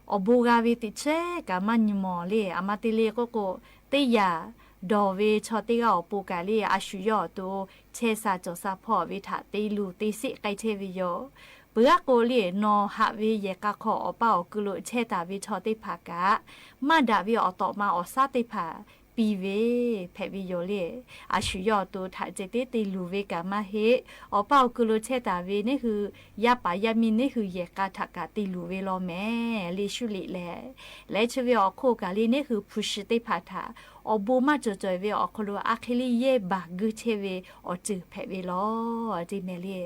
awˬ bon g'a ve teꞈ chehˇ kaꞈ maˇ nyi mawˬ le. A ma te le k'oˆ k'o, teˇ yanˇ dawˬ ve chaw teˇ g'aˇ awˬ pon kaꞈ le, a shu yawˇ awˬ to chehˇ sha cawˬ sha hpawˇ ve htaꞈ te luˬ te sheˆ k'ai chehˇ ve yoˬ. Peuˬ aˉ k'o le, nawˬ haꞈ ve yehˬ k'a hk'aw awˬ paˇ awˬ ku lo chehˇ taˍ ve chaw teˇ hpaˍ kaꞈ, maˇ daꞈ ve awˬ tawꞈ ma awˬ shaˉ teˇ hpaˍ piˇ ve hpehꞈ ve yoˬ le. A shu yawˇ awˬ to htaꞈ ceh tiˉ te luˬ ve kaꞈ maˇ heˆ. Awˬ paˇ awˬ ku lo chehˇ taˍ ve neˇ hui yaˇ paˍ yaˇ miˇ neˇ hui yehˬ k'a htaꞈ kaꞈ te luˬ ve law mehˍ le, shuˉ liꞈ lehˬ. Leh chi ve awˬ hk'oˆ kaꞈ le, neˇ hui hpu shi teˇ hpaˍ htaꞈ awˬ bon maˇ cawˬ cawˬ ve awˬ hk'aw lo a hk'e le yehˇ baˬ guiˇ chehˇ ve awˬ ceuˬ hpehꞈ ve law, teˇ mehˍ le.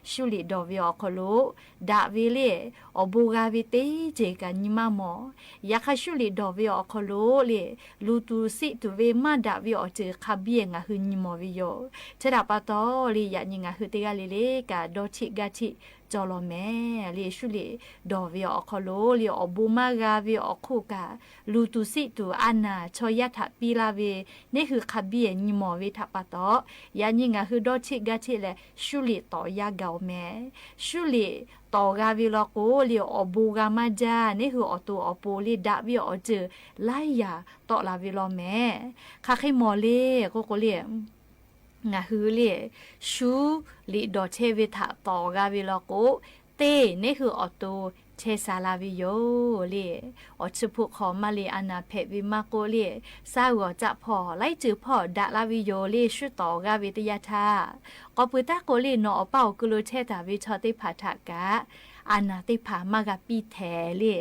Shuˉ liꞈ dawˬ ve awˬ hk'aw lo daꞈ ve le, awˬ bon g'a ve teˇ ceuˬ kaꞈ nyi maˇ mawˬ. Yaꞈ hk'aˇ, shuˉ liꞈ dawˬ ve awˬ hk'aw lo le, luˬ tuˬ sheˆ tuˬ ve maˇ daꞈ ve awˬ ceuˬ hk'a biˇ ngaˬ hui nyi mawˬ ve yoˬ. Chi htaꞈ pa taw le, yaꞈ nyi ngaˬ hui teˇ g'aˇ le le kaꞈ dawˇ cheˆ gaˇ cheˆ cawˬ law mehˍ le. Shuˉ liꞈ dawˬ ve awˬ hk'aw lo le, awˬ bon maˇ g'a ve awˬ hk'oˆ kaꞈ, luˬ tuˬ sheˆ tuˬ a naˍ chaw yaˇ htaꞈ piˇ laˇ ve neˇ hui hk'a biˇ nyi mawˬ ve htaꞈ pa taw, yaꞈ nyi ngaˬ hui dawˇ cheˆ gaˇ cheˆ leh shuˉ liꞈ tawˍ yaˇ gaˬ-oˬ mehˍ. Shuˉ liꞈ tawˍ g'a ve law k'o le, awˬ bon g'a maˇ jaˇ. Neˇ hui awˬ to awˬ pon le, daꞈ ve awˬ ceuˬ laiˉ yaꞈ tawˆ la ve law mehˍ. Hk'aˬ hk'e mawˬ le k'oˆ k'o le, ngaˬ hui le, shuˉ liꞈ dawˬ chehˇ ve htaꞈ tawˍ g'a ve law k'o, teˇ neˇ hui awˬ to chehˇ sha la ve yoˬ le. Awˬ chi hpu hk'aw maˇ le a naˍ hpehꞈ ve maˇ k'oˆ le, shaˉ g'awˬ caˆ hpawˇ laiˉ ceuˬ hpawˇ daꞈ la ve yoˬ le, shuˉ tawˍ g'a ve teˇ yanˇ htaˇ. K'awꞈ peuˬ taˉ k'o le, nawˬ awˬ paˇ awˬ ku lo chehˇ taˍ ve chaw teˇ hpaˍ htaꞈ kaꞈ a naˍ teˇ hpaˍ maˇ g'a piˇ htehˍ le.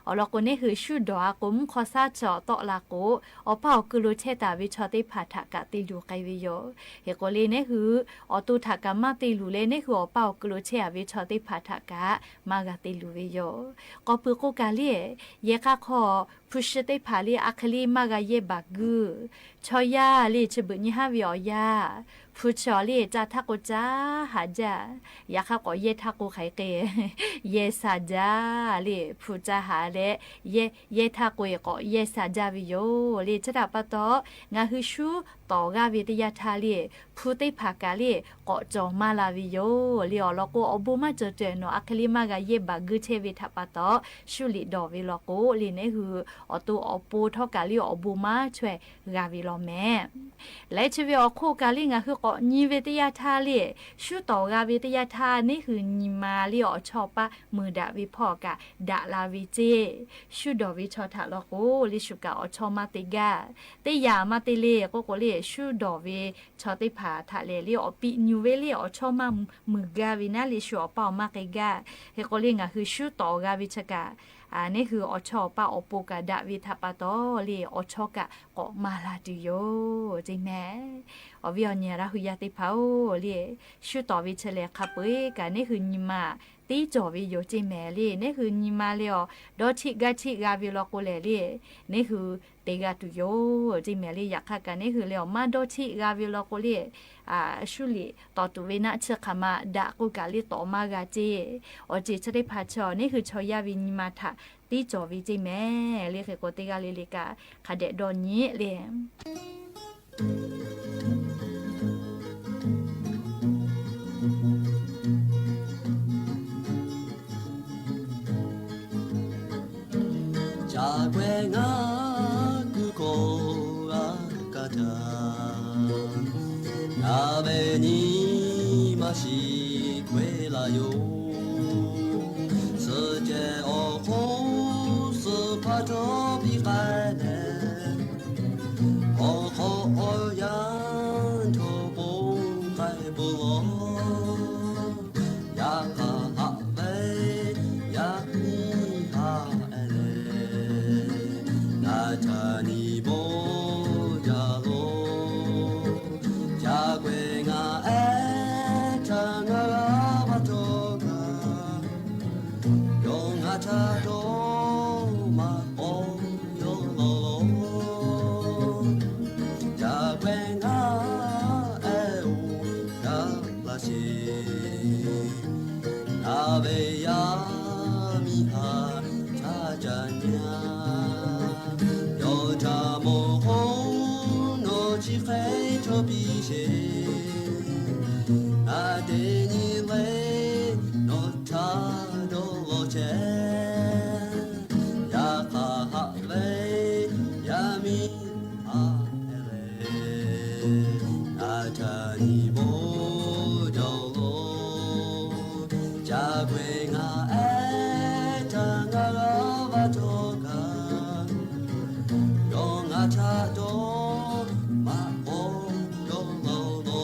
Awˬ lawn k'o, neˇ hui shuˉ dawˬ a k'o, mvuhˇ hk'aw shaˉ chaw tawˆ la k'o, awˬ paˇ awˬ ku lo chehˇ taˍ ve chaw teˇ hpaˍ htaꞈ kaꞈ te luˬ k'ai ve yoˬ. Hk'e k'o le, neˇ hui awˬ to htaꞈ kaꞈ maˇ te luˬ leh, neˇ hui awˬ paˇ awˬ ku lo chehˇ a ve chaw teˇ hpaˍ htaꞈ kaꞈ maˇ g'a te luˬ ve yoˬ. K'awꞈ peuˬ k'o kaꞈ le, yehˬ k'a hk'aw hpu shi teˇ hpaˍ le a hk'e le maˇ g'a yehˇ baˬ guiˇ. Chaw yaˇ le chi beuꞈ nyi haˉ ve awˬ yanˇ, hpu chi awˬ le ca htaˇ k'o caˇ haꞈ jaˇ. Yaꞈ hk'aˇ k'awꞈ yehˇ htaˇ k'o hk'aˬ hk'e yehˇ sha jaˇ le, hpu caˇ haꞈ leh yehˇ, yehˇ htaˇ k'o e k'awꞈ yehˇ sha jaˇ ve yoˬ le. Chi htaꞈ pa taw, ngaˬ hui shuˉ tawˍ g'a ve teˇ yanˇ htaˇ le, hpu teˇ hpaˍ kaꞈ le k'awꞈ cawˬ maˇ la ve yoˬ le. Awˬ lawn k'o, awˬ bon maˇ cawˬ cawehˬ nawˬ a hk'e le maˇ g'a yehˇ baˬ guiˇ chehˇ ve htaꞈ pa taw, shuˉ liꞈ dawˬ ve law k'o le, neˇ hui awˬ to awˬ pon htawˇ kaꞈ le awˬ bon maˇ chaweh g'a ve law mehˍ. Leh chi ve awˬ hk'oˆ kaꞈ le ngaˬ hui k'awꞈ nyi ve teˇ yanˇ htaˇ le, shuˉ tawˍ g'a ve teˇ yanˇ htaˇ neˇ hui nyi ma le awˬ chawˇ paˇ meuˍ daꞈ ve hpawˇ kaꞈ daꞈ la ve ceˇ. Shuˉ dawˬ ve chaw htaꞈ law k'o le, shu kaꞈ awˬ chawˇ maˇ te gaˇ. Teˇ yanˇ maˇ te le k'oˆ k'o le, shuˉ dawˬ ve chaw teˇ hpaˍ htaꞈ lehˬ le, awˬ piꞈ nyu ve le awˬ chawˇ maˇ meuˍ gaˇ ve naˉ le, shu awˬ paˇ awˬ maˇ k'ai gaˇ. Hk'e k'o le, ngaˬ hui shuˉ tawˍ g'a ve chi kaꞈ, neˇ hui awˬ chawˇ awˬ paˇ awˬ pon kaꞈ daꞈ ve htaꞈ pa taw le, awˬ chawˇ kaꞈ k'awꞈ maˍ la tuˬ yoˬ ceˇ mehˍ. Awˬ viˉ awˬ nyi Laˇ hu yaˇ teˇ hpaˍ-oˬ le, shuˉ tawˍ ve chi lehˬ hk'a peu-eˬ kaꞈ neˇ hui nyi ma tiˉ cawˬ ve yoˬ ceˇ mehˍ le. Neˇ hui nyi ma le awˬ dawˇ cheˆ gaˇ cheˆ g'a ve law k'o lehˬ le, neˇ hui te g'a tuˬ yoˬ ceˇ mehˍ le. Yaꞈ hk'aˇ kaꞈ neˇ hui le awˬ maˇ dawˇ cheˆ g'a ve law k'o le, shuˉ liꞈ tawˍ tuˬ ve naˆ chi hk'aˬ ma daꞈ k'oˆ kaꞈ le tawˍ maˇ g'a ceˇ. Awˬ ceuˬ chi teˇ hpaˍ chi neˇ hui chaw yaˇ ve nyi ma htaꞈ tiˉ cawˬ ve ceˇ mehˍ le. Hk'e k'o teˇ g'aˇ le le kaꞈ hk'a dehꞈ dawˇ nyi le. Ca k'awehˇ ngaˬ kuˬ hkawˇ g'a kaˇ htaˇ, ngaˬ ve nyi ma shiˍ k'awehˇ la yoˬ. Suh ceh awˬ hk'oˆ suh hpaˇ htawˇ piˇ k'ai leh, awˬ hk'awꞈ awˬ yanˇ htaw k'oˆ k'ai peuˬ lawˬ. Yaꞈ hk'aˇ haꞈ ve yaꞈ nyi haꞈ leh, ngaˬ ca nyi bawˇ jaˇ lawˬ. Ca htaˇ dawˇ maꞈ k'aw yawˇ law lo, ca k'ai ngaˬ ehˉ oˬ gaˬ la sheˍ. Ngaˬ ve yaˇ miˇ haꞈ htaˇ ca nyi a, yawˇ htaꞈ mawˬ k'o, nawˬ chi hk'e chaw piˇ sheˍ. Ngaˬ teˇ nyi le nawˬ htaˇ dawˇ law chehˇ. Yaꞈ hk'aˇ haꞈ ve yaˇ miˇ haꞈ lehˬ, ngaˬ htaꞈ nyi bawˇ jaw lo. Ca k'ai ngaˬ ehˉ htaˇ ngaˬ g'a va htawˇ kaꞈ, yawˇ ngaˬ htaꞈ dawˇ maꞈ k'aw yawˇ law lo.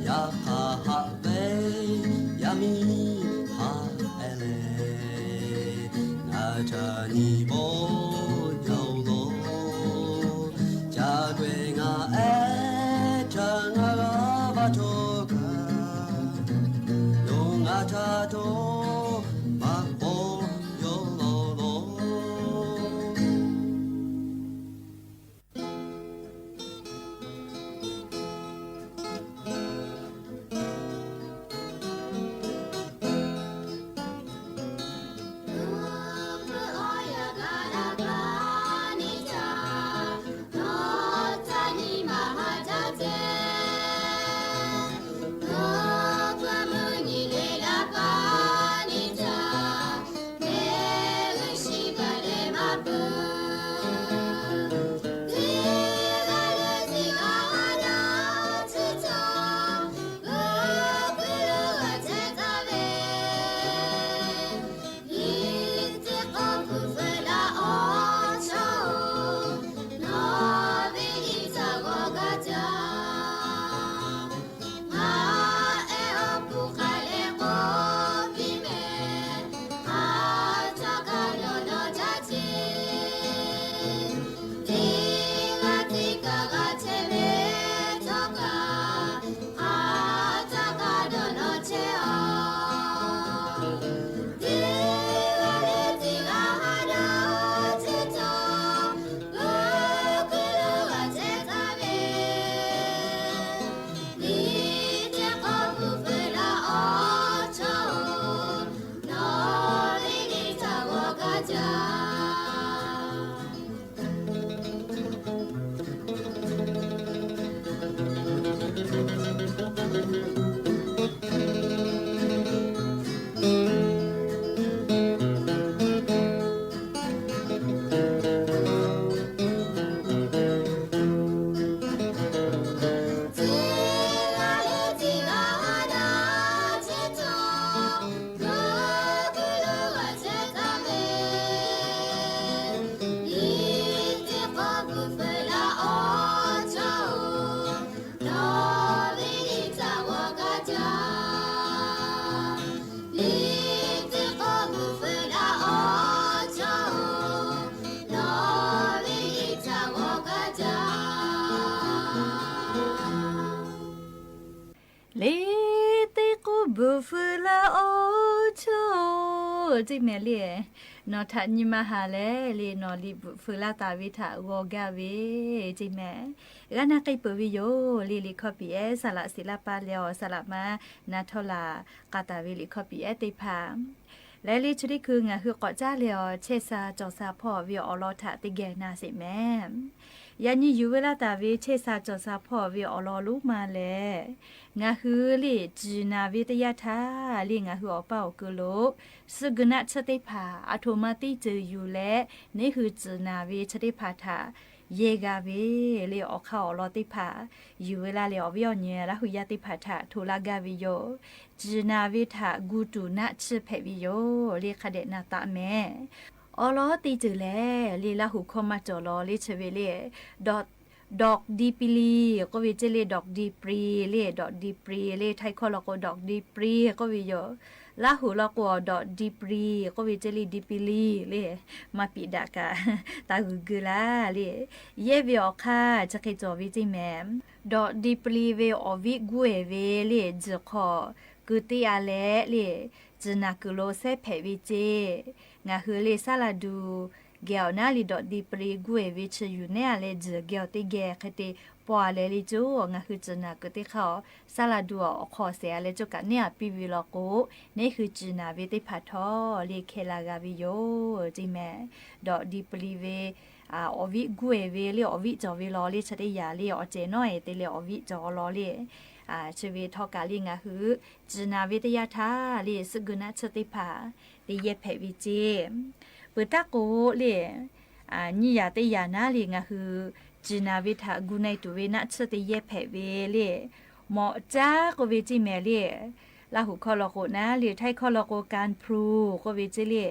Yaꞈ hk'aˇ haꞈ ve yaˇ miˇ haꞈ lehˬ, ngaˬ htaꞈ nyi bawˇ jaw lo. Ca k'ai ngaˬ ehˉ htaˇ ngaˬ g'a va htawˇ kaꞈ, yawˇ ngaˬ htaꞈ dawˇ maꞈ k'aw yawˇ law lo. Liꞈ teˇ k'oˆ bvuhꞈ feu laˇ awˬ chaw-oˬ, teˇ mehˍ le. Nawˬ htaꞈ nyi ma haˍ leh le, nawˬ liꞈ bvuhꞈ feu laˇ taˍ ve htaꞈ g'aw gaˇ ve, teˇ mehˍ. G'a na k'ai peuˬ ve yoˬ le, liꞈ hkawˇ piˍ ehˉ saˍ laꞈ shiˍ laˇ paˇ leh awˬ saˍ laꞈ ma na htawˇ laˬ k'a taˍ ve liꞈ hkawˇ piˍ ehˉ teˇ hpaˍ lehˬ, le chi teˇ hkui ngaˬ hui k'awꞈ caˉ leh awˬ chehˇ sha cawˬ sha hpawˇ ve awˬ lawn htaꞈ teˇ geh na sheˍ mehˍ. Yaꞈ nyi yuˬ ve laˇ taˍ ve chehˇ sha cawˬ sha hpawˇ ve awˬ lawn lonˉ ma lehˬ, ngaˬ hui le ciˍ naˍ ve teˇ yanˇ htaˇ le ngaˬ hui awˬ paˇ awˬ kuiˬ lo suh guiˬ naˆ chi teˇ hpaˍ aˬ htoꞈ ma teˇ ceuˬ yuˬ leh, neˇ hui ciˍ naˍ ve chi teˇ hpaˍ htaꞈ yehˇ g'a ve le awˬ hk'aˇ awˬ lawn teˇ hpaˍ yuˬ ve laˇ leh, awˬ viˉ awˬ nyi Laˇ hu yaˇ teˇ hpaˍ htaꞈ hto laˇ gaˇ ve yoˬ. Ciˍ naˍ ve htaꞈ gu tuˬ naˆ chi hpehꞈ ve yoˬ le, hk'a dehꞈ na taˍ mehˍ. Awˬ lawn teˇ ceuˬ lehˬ le, Laˇ huˍ hkawˇ maˇ cawˬ law le chi ve le, dawꞈ, dawꞈ di pi li k'oˆ ve ceˇ le, dawꞈ di pi li le, dawꞈ di pi li le, Htaiˇ hkawˇ law k'o dawꞈ di pi li k'oˆ ve yoˬ. Laˇ huˍ law k'o dawꞈ di pi li k'oˆ ve ceˇ le, di pi li le, maˇ piꞈ daꞈ kaꞈ taˇ g'uiˬ geu laˇ le. Yehˇ ve awˬ hk'aˇ chi hk'e cawˬ ve ceˇ mehˍ. Dawꞈ di pi li ve awˬ viˉ guˇ ehˍ ve le, tzuhˬ hk'aw keu teˇ a leh le, tzuhˬ naˬ kuiˬ lo sehˉ hpehꞈ ve ceˇ. Ngaˬ hui le saˉ laˇ duˬ geh awˬ naˉ le dawꞈ di pi li guˇ ehˍ ve chi yuˬ nehˉ a leh tzuhˬ geh awˬ teˇ geh hk'e te paw a leh le coˇ, ngaˬ hui tzuhˬ naˬ kuiˬ teˇ hk'aˇ awˬ saˉ laˇ duˬ awˬ hk'aw shehˍ a leh coˇ kaꞈ nehˉ a piˇ ve law k'o, neˇ hui tzuhˬ naˬ ve teˇ hpaˍ htawˇ le hkeh la g'a ve yoˬ ceˇ mehˍ. Dawꞈ di pi li ve awˬ viˉ guˇ ehˍ ve le, awˬ viˉ cawˬ ve law le chi teˇ yanˇ le, awˬ cehˬ nawˉ ehˍ te leh awˬ viˉ cawˬ law le. Chi ve htawˇ kaꞈ le ngaˬ hui tzuhˬ naˬ ve teˇ yanˇ htaˇ le suhˆ geu naˆ tsuhˇ teˇ hpaˍ te yehˇ hpehꞈ ve ceˇ. Peuˬ taˉ k'o le, nyiˇ yanˇ teˇ yanˇ naˉ le ngaˬ hui tzuhˬ naˬ ve htaꞈ gu na e tuˬ ve naˆ tsuhˇ te yehˇ hpehꞈ ve le, mawꞈ caˉ k'oˆ ve ceˇ mehˍ le. Laˇ huˍ hkawˇ law k'o naˉ le, Htaiˇ hkawˇ law k'o การพลู k'oˆ ve ceˇ le,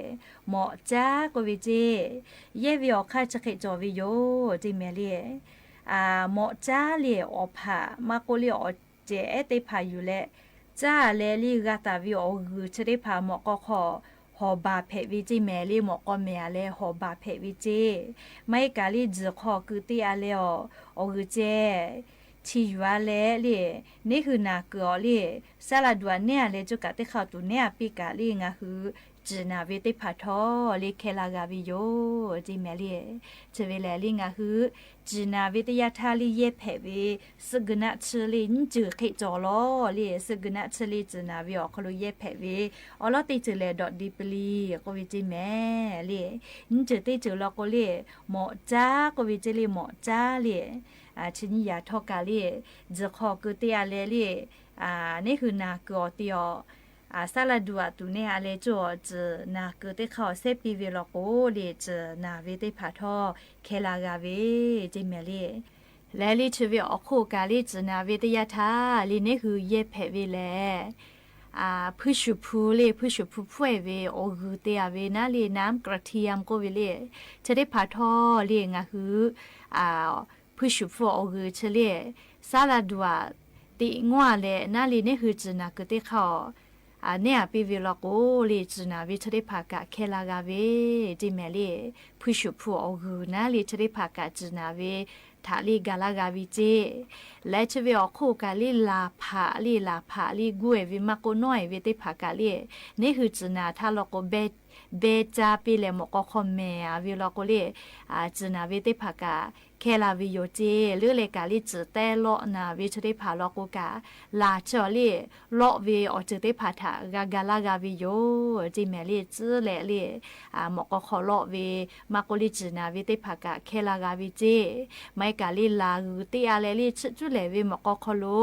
mawꞈ caˉ k'oˆ ve ceˇ. Yehˇ ve awˬ hk'aˇ chi hk'e cawˬ ve yoˬ ceˇ mehˍ le. Mawꞈ caˉ le awˬ hpaꞈ maˇ k'oˆ le awˬ cehˬ ehˉ teˇ hpaˍ yuˬ leh, caˉ leh le g'a taˍ ve awˬ g'uiˬ chi teˇ hpaˍ mawꞈ k'aw hk'aw hawˍ baˬ hpehꞈ ve ceˇ mehˍ le, mawꞈ k'aw mehˍ a leh hawˍ baˬ hpehꞈ ve ceˇ. Maˇ heˆ kaꞈ le tzuhˬ hk'aw keu teˇ a leh awˬ, awˬ g'uiˬ ceh chi yuˬ a leh le, neˇ hui naˬ kuiˬ awˬ le, saˉ laˇ duˬ aꞈ nehˉ a leh coˇ kaꞈ teˇ hk'aˇ tuˬ nehˉ a piˇ kaꞈ le ngaˬ hui tzuhˬ naˬ ve teˇ hpaˍ htawˇ le hkeh la g'a ve yoˬ ceˇ mehˍ le. Chi ve lehˬ le ngaˬ hui tzuhˬ naˬ ve teˇ yanˇ htaˇ le yehˇ hpehꞈ ve suhˆ geu naˆ tsuhˇ le nyiˇ ceuˬ hk'e cawˬ law le, suhˆ geu naˆ tsuhˇ le tzuhˬ naˬ ve awˬ hk'aw lo yehˇ hpehꞈ ve awˬ lawn teˇ ceuˬ lehˬ dawꞈ di pi li k'oˆ ve ceˇ mehˍ le. Nyiˇ ceuˬ teˇ ceuˬ law k'o le, mawꞈ caˉ k'oˆ ve ceˇ le, mawꞈ caˉ le. Chi nyiˇ yanˇ htawˇ kaꞈ le, tzuhˬ hk'aw keu teˇ a leh le, neˇ hui naˬ kuiˬ awˬ te awˬ, saˉ laˇ duˬ aꞈ tuˬ nehˉ a leh coˇ awˬ tzuhˬ naˬ kuiˬ teˇ hk'aˇ awˬ sehˉ piˇ ve law k'o le, tzuhˬ naˬ ve teˇ hpaˍ htawˇ hkeh la g'a ve ceˇ mehˍ le. Lehˬ le chi ve awˬ hk'oˆ kaꞈ le tzuhˬ naˬ ve teˇ yanˇ htaˇ le neˇ hui yehˇ hpehꞈ ve lehˬ, hpuiˇ shuˍ hpu le, hpuiˇ shuˍ hpu hpfuhˇ ehˍ ve awˬ g'uiˬ te a ve naˉ le น้ำกระเทียม k'oˆ ve le, chi teˇ hpaˍ htawˇ le ngaˬ hui hpuiˇ shuˍ hpu awˬ g'uiˬ chi le, saˉ laˇ duˬ aꞈ teꞈ ngawˇ a leh naˉ le neˇ hui tzuhˬ naˬ kuiˬ teˇ hk'aˇ awˬ nehˉ a piˇ ve law k'o le tzuhˬ naˬ ve chi teˇ hpaˍ kaꞈ hkeh la g'a ve ceˇ mehˍ le. Hpuiˇ shuˍ hpu awˬ g'uiˬ naˉ le chi teˇ hpaˍ kaꞈ tzuhˬ naˬ ve htaꞈ le gaˬ laˇ g'a ve ceˇ. Lehˬ chi ve awˬ hk'oˆ kaꞈ le laˬ hpaꞈ le, laˬ hpaꞈ le guˇ ehˍ ve maˇ k'oˆ nawˉ ehˍ ve teˇ hpaˍ kaꞈ le, neˇ hui tzuhˬ naˬ htaˇ law k'o beh, beh ca piˇ leh mawꞈ k'aw hk'aw mehˍ a ve law k'o le, tzuhˬ naˬ ve teˇ hpaˍ kaꞈ hkeh la ve yoˬ ceˇ. Leuˉ leh kaꞈ le tzuhˬ tehˉ lawˆ naˬ ve chi teˇ hpaˍ law k'o kaꞈ, laˬ chi awˬ le lawˆ ve awˬ ceuˬ teˇ hpaˍ htaꞈ g'a ga laˇ g'a ve yoˬ ceˇ mehˍ le. Tcuhˉ leh le mawꞈ k'aw hk'aw lawˆ ve maˇ k'oˆ le tzuhˬ naˬ ve teˇ hpaˍ kaꞈ hkeh la g'a ve ceˇ. Maˇ heˆ kaꞈ le laˬ g'uiˬ teˇ a leh le chiˆ cuˉ lehˍ ve mawꞈ k'aw hk'aw lo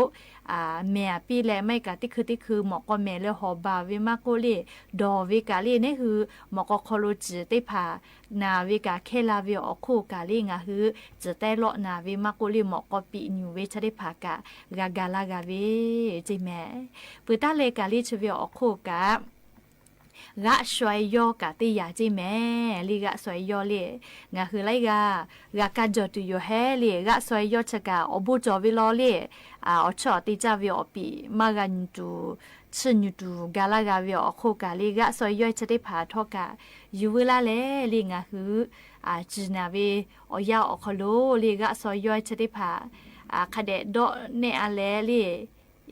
mehˍ a piˇ leh maˇ heˆ kaꞈ teˇ hkui teˇ hkui mawꞈ k'aw mehˍ leh hawˍ baˬ ve maˇ k'oˆ le, dawˬ ve kaꞈ le neˇ hui mawꞈ k'aw hk'aw lo tzuhˬ teˇ hpaˍ naˬ ve kaꞈ hkeh la ve awˬ hk'oˆ kaꞈ le ngaˬ hui tzuhˬ tehˉ lawˆ naˬ ve maˇ k'oˆ le mawꞈ k'aw piꞈ nyuˬ ve chi teˇ hpaˍ kaꞈ g'a ga laˇ g'a ve ceˇ mehˍ. Peuˬ taˉ leh kaꞈ le chi ve awˬ hk'oˆ kaꞈ g'aˆ shaw e yawˇ kaꞈ teˇ yanˇ ceˇ mehˍ le. G'aˆ shaw e yawˇ le ngaˬ hui laiˉ g'aˇ g'a kaˇ jawˬ tuˬ yoˬ hehˉ le. G'aˆ shaw e yawˇ chi kaꞈ awˬ bon cawˬ ve law le, awˬ chawˇ awˬ te caˇ ve awˬ piˍ maˇ g'a nyi tuˬ, chiˇ nyi tuˬ ga laˇ g'a ve awˬ hk'oˆ kaꞈ le g'aˆ shaw e yawˇ chi teˇ hpaˍ htawˇ kaꞈ yuˬ veu laˇ leh le ngaˬ hui tzuhˬ naˬ ve awˬ yanˇ awˬ hk'aw lo le g'aˆ shaw e yawˇ chi teˇ hpaˍ hk'a dehꞈ dawˆ nehˆ a leh le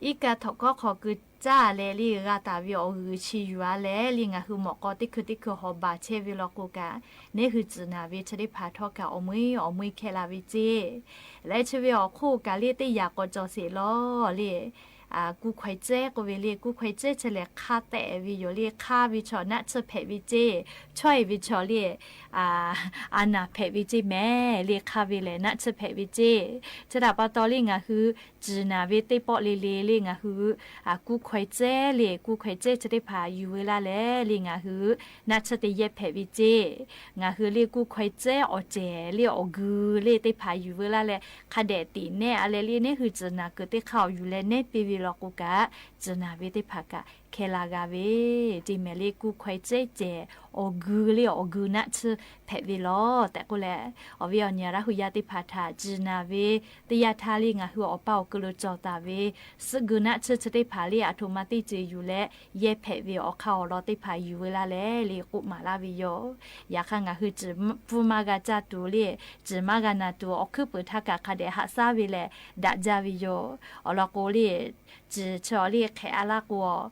iˉ kaˆ htawnˍ hkawˉ hk'aw keu caˇ leh le g'a taˍ ve awˬ g'uiˬ chi yuˬ a leh le ngaˬ hui mawꞈ k'aw teˇ hkui teˇ hkui hawˍ baˬ chehˇ ve law k'o kaꞈ, neˇ hui tzuhˬ naˬ ve chi teˇ hpaˍ htawˇ kaꞈ awˬ meuˇ awˬ meuˇ hkeh la ve ceˇ. Leh chi ve awˬ hk'oˆ kaꞈ le teˇ yanˇ k'awꞈ cawˬ sheˍ law le, kuˇ hkaweh cehˉ k'oˆ ve le, kuˇ hkaweh cehˉ chi lehˬ hk'aˇ tehꞈ ve yoˬ le. Hk'aˇ ve chaw naˆ tsuhˇ hpehꞈ ve ceˇ, chaweh ve chaw le a naˬ hpehꞈ ve ceˇ mehˍ le. Hk'aˇ ve lehˬ naˆ tsuhˇ hpehꞈ ve ceˇ. Chi htaꞈ pa taw le ngaˬ hui tzuhˬ naˬ ve teˇ pawˆ le le le ngaˬ hui kuˇ hkaweh cehˉ le, kuˇ hkaweh cehˉ chi teˇ hpaˍ yuˬ veu laˇ leh le ngaˬ hui naˆ tsuhˇ te yehˇ hpehꞈ ve ceˇ. Ngaˬ hui le kuˇ hkaweh cehˉ awˬ cehˬ le awˬ g'uiˬ le teˇ hpaˍ yuˬ veu laˇ leh hk'a dehꞈ tiꞈ nehˆ a leh le neˇ hui tzuhˬ naˬ kuiˬ teˇ hk'aˇ awˬ yuˬ leh nehˉ piˇ ve law k'o kaꞈ, tzuhˬ naˬ ve teˇ hpaˍ kaꞈ hkeh la g'a ve, teˇ mehˍ le kuˇ hkawehˇ cehˉ cehˬ awˬ gui le awˬ gui naˆ tsuhˇ hpehꞈ ve lawˬ tehꞈ k'oˆ leh, awˬ viˉ awˬ nyi Laˇ hu yaˇ teˇ hpaˍ htaꞈ ciˬ naˍ ve, teˇ yanˇ htaˇ le ngaˬ hui awˬ paˇ awˬ keu lo cawˬ taˍ ve suhˆ gui naˆ tsuhˇ chi teˇ hpaˍ le aˬ htoꞈ ma teˇ ceuˬ yuˬ leh yehˇ hpehꞈ ve awˬ hk'aˇ awˬ lawn teˇ hpaˍ yuˬ ve laˇ leh le k'oˆ maˍ laˇ ve yoˬ. Yaꞈ hk'aˇ ngaˬ hui ciˬ pfuhˇ maˇ g'a caˇ tuˬ le, ciˬ maˇ g'a naˬ tuˬ awˬ hkuiˉ puiˍ htaˇ kaꞈ hk'a dehꞈ haꞈ shaˉ ve lehˬ daꞈ jaˇ ve yoˬ. Awˬ lawn k'o le, ciˬ chi awˬ le hk'ehꞈ a laˇ k'o,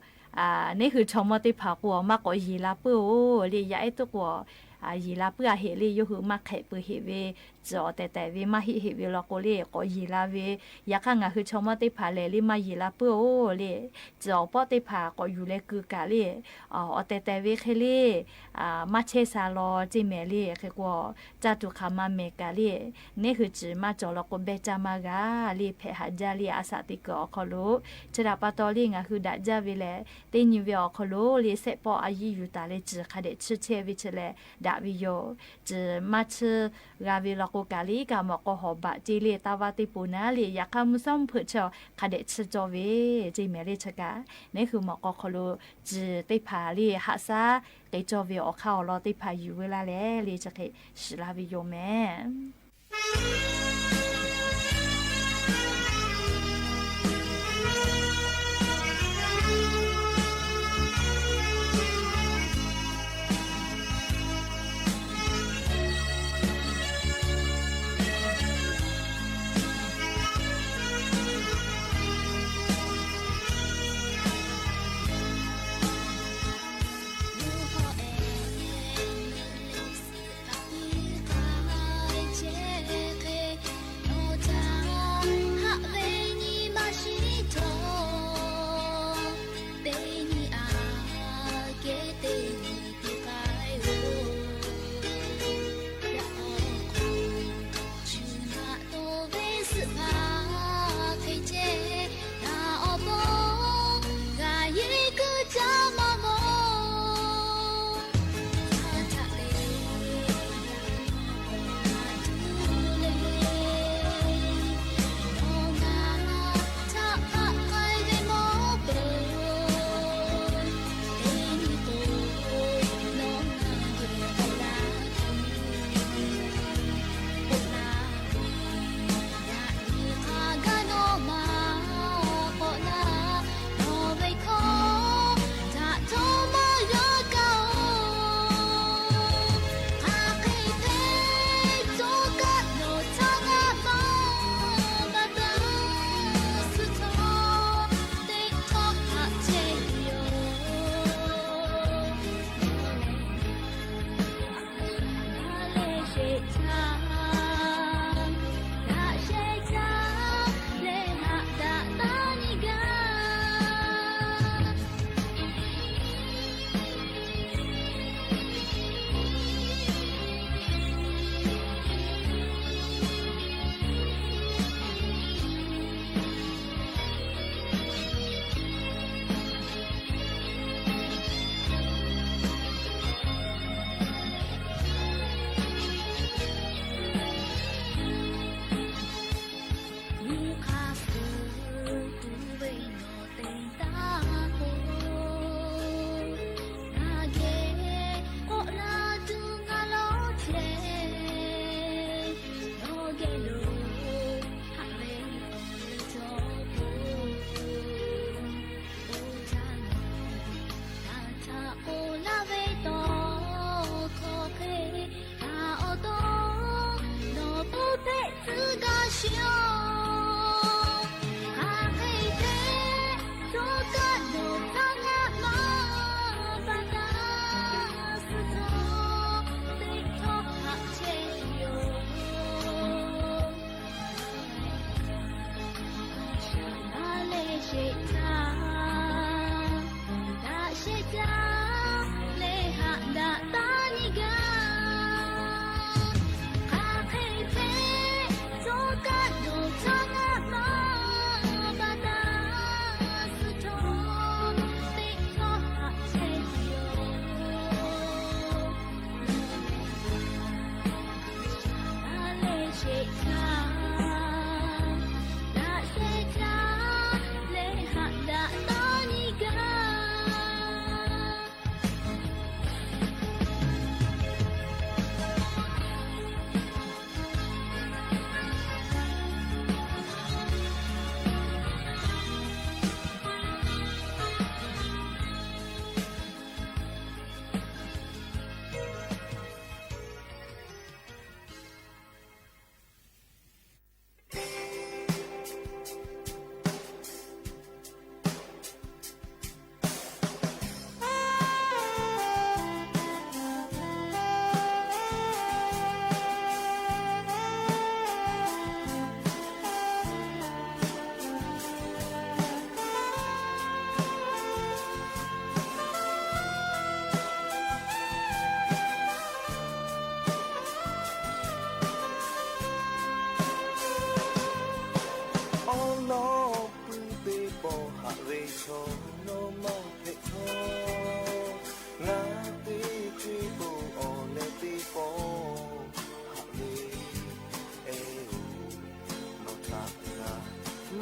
neˉ hui chaw mawˇ teˇ hpaˍ k'o maˇ k'awꞈ yeˬ la puiˉ-oˬ le. Yaˇ ehˉ tuˉ k'o yeˬ la puiˉ-a heꞈ le, yawˇ hui maˇ hk'ehꞈ peuˬ heꞈ ve, ciˬ awˬ tehˬ tehˬ ve maˇ heˆ heˆ ve law k'o le k'awꞈ yeˬ la ve. Yaꞈ hk'aˇ ngaˬ hui chaw mawˇ teˇ hpaˍ lehˬ le maˇ yeˬ la puiˉ-oˬ le. Ciˬ awˬ pawˆ teˇ hpaˍ k'awꞈ yuˬ leh keu kaꞈ le, awˬ tehˬ tehˬ ve hk'e le maˇ chehˇ sha law ceˇ mehˍ le. Hk'e k'o caˇ tuˬ hk'aˬ ma mehˍ kaꞈ le, neˉ hui ciˬ maˇ cawˬ law k'o behˇ caˇ maˇ g'a le, hpehꞈ haꞈ jaˇ le, a shaꞈ teˇ kuiˬ awˬ hk'aw lo. Chi htaꞈ pa taw le ngaˬ hui daꞈ jaˇ ve lehˬ, teˇ nyi ve awˬ hk'aw lo le sehˆ pawˆ a yiˇ yuˬ taˍ leh ciˬ hk'a dehꞈ chiˇ chehˇ ve chi lehˬ daꞈ ve yoˬ. Ciˬ maˇ chiˇ g'a ve law k'o kaꞈ le kaꞈ mawˬ k'aw hawˍ baꞈ ceˇ le taˇ vaˇ teˇ poˍ naˉ le. Yaꞈ hk'aˇ mvuhˇ shawˉ mvuhˇ hpeuꞈ chi hk'a dehꞈ chiˇ cawˇ ve ceˇ mehˍ le. Chi kaꞈ neˉ hui mawˬ k'aw hk'aw lo ciˬ teˇ hpaˍ le haꞈ shaˉ k'ai cawˇ ve awˬ hk'aˇ awˬ lawn teˇ hpaˍ yuˬ ve laˇ leh le chi hk'e shiˍ la ve yoˬ mehˍ.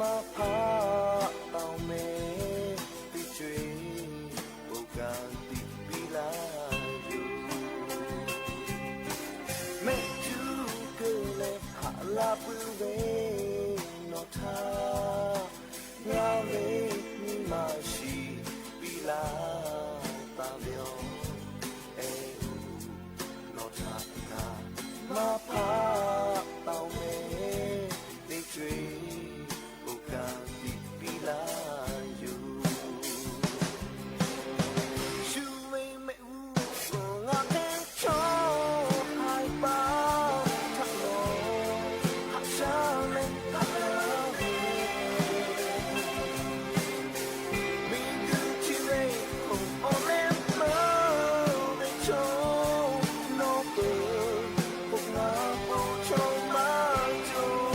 maˇ hpaˆ taw mehˍ, teˇ co-e bon kanˉ tiꞈ piˇ laˇ yoˬ. Mehˆ cuˇ keu leh haꞈ la puiˉ ve nawˬ htaꞈ, ngaˬ ve nyi ma shiˍ piˇ laˇ taˍ ve yoˬ. Eh oˬ, nawˬ htaꞈ ngaˬ maˇ hpaˆ taw mehˍ, teˇ co-e bon kanˉ tiꞈ piˇ laˇ yoˬ. Shu ve mehˆ g'uˇ suhˍ ngaˬ hk'e chaw haiˬ paˍ htaꞈ nawˬ haꞈ shaˉ leh haꞈ laˇ ve, miˬguiˬ chi ve hk'oˆ awˬ leh meuˇ ve chaw, nawˬ peuˬ k'o ngaˬ po chaw maˇ cawˬ.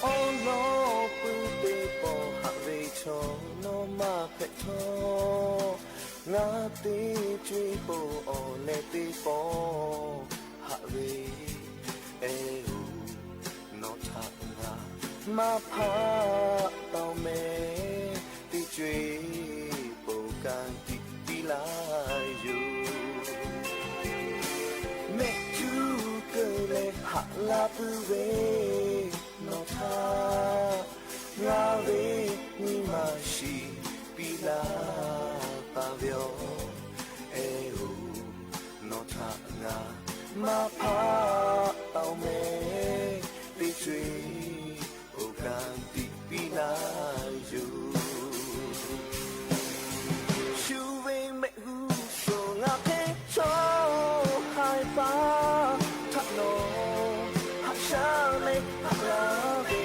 Awˉ lawˉ puiˉ teˇ pawˆ haꞈ ve chaw nawˬ maˇ hpehꞈ htawˇ, ngaˬ teˇ co-e po awˬ leh teˇ pawˆ haꞈ ve, eh oˬ, nawˬ htaꞈ ngaˬ maˇ hpaˆ taw mehˍ, teˇ co-e bon kanˉ tiꞈ piˇ laˇ yoˬ. Mehˆ cuˇ keu leh haꞈ la puiˉ ve nawˬ htaꞈ, ngaˬ ve nyi ma shiˍ piˇ laˇ taˍ ve yoˬ. Eh oˬ, nawˬ htaꞈ ngaˬ maˇ hpaˆ taw mehˍ, teˇ co-e bon kanˉ tiꞈ piˇ laˇ yoˬ. Shu ve mehˆ g'uˇ suhˍ ngaˬ hk'e chaw haiˬ paˍ htaꞈ nawˬ haꞈ shaˉ leh haꞈ laˇ ve,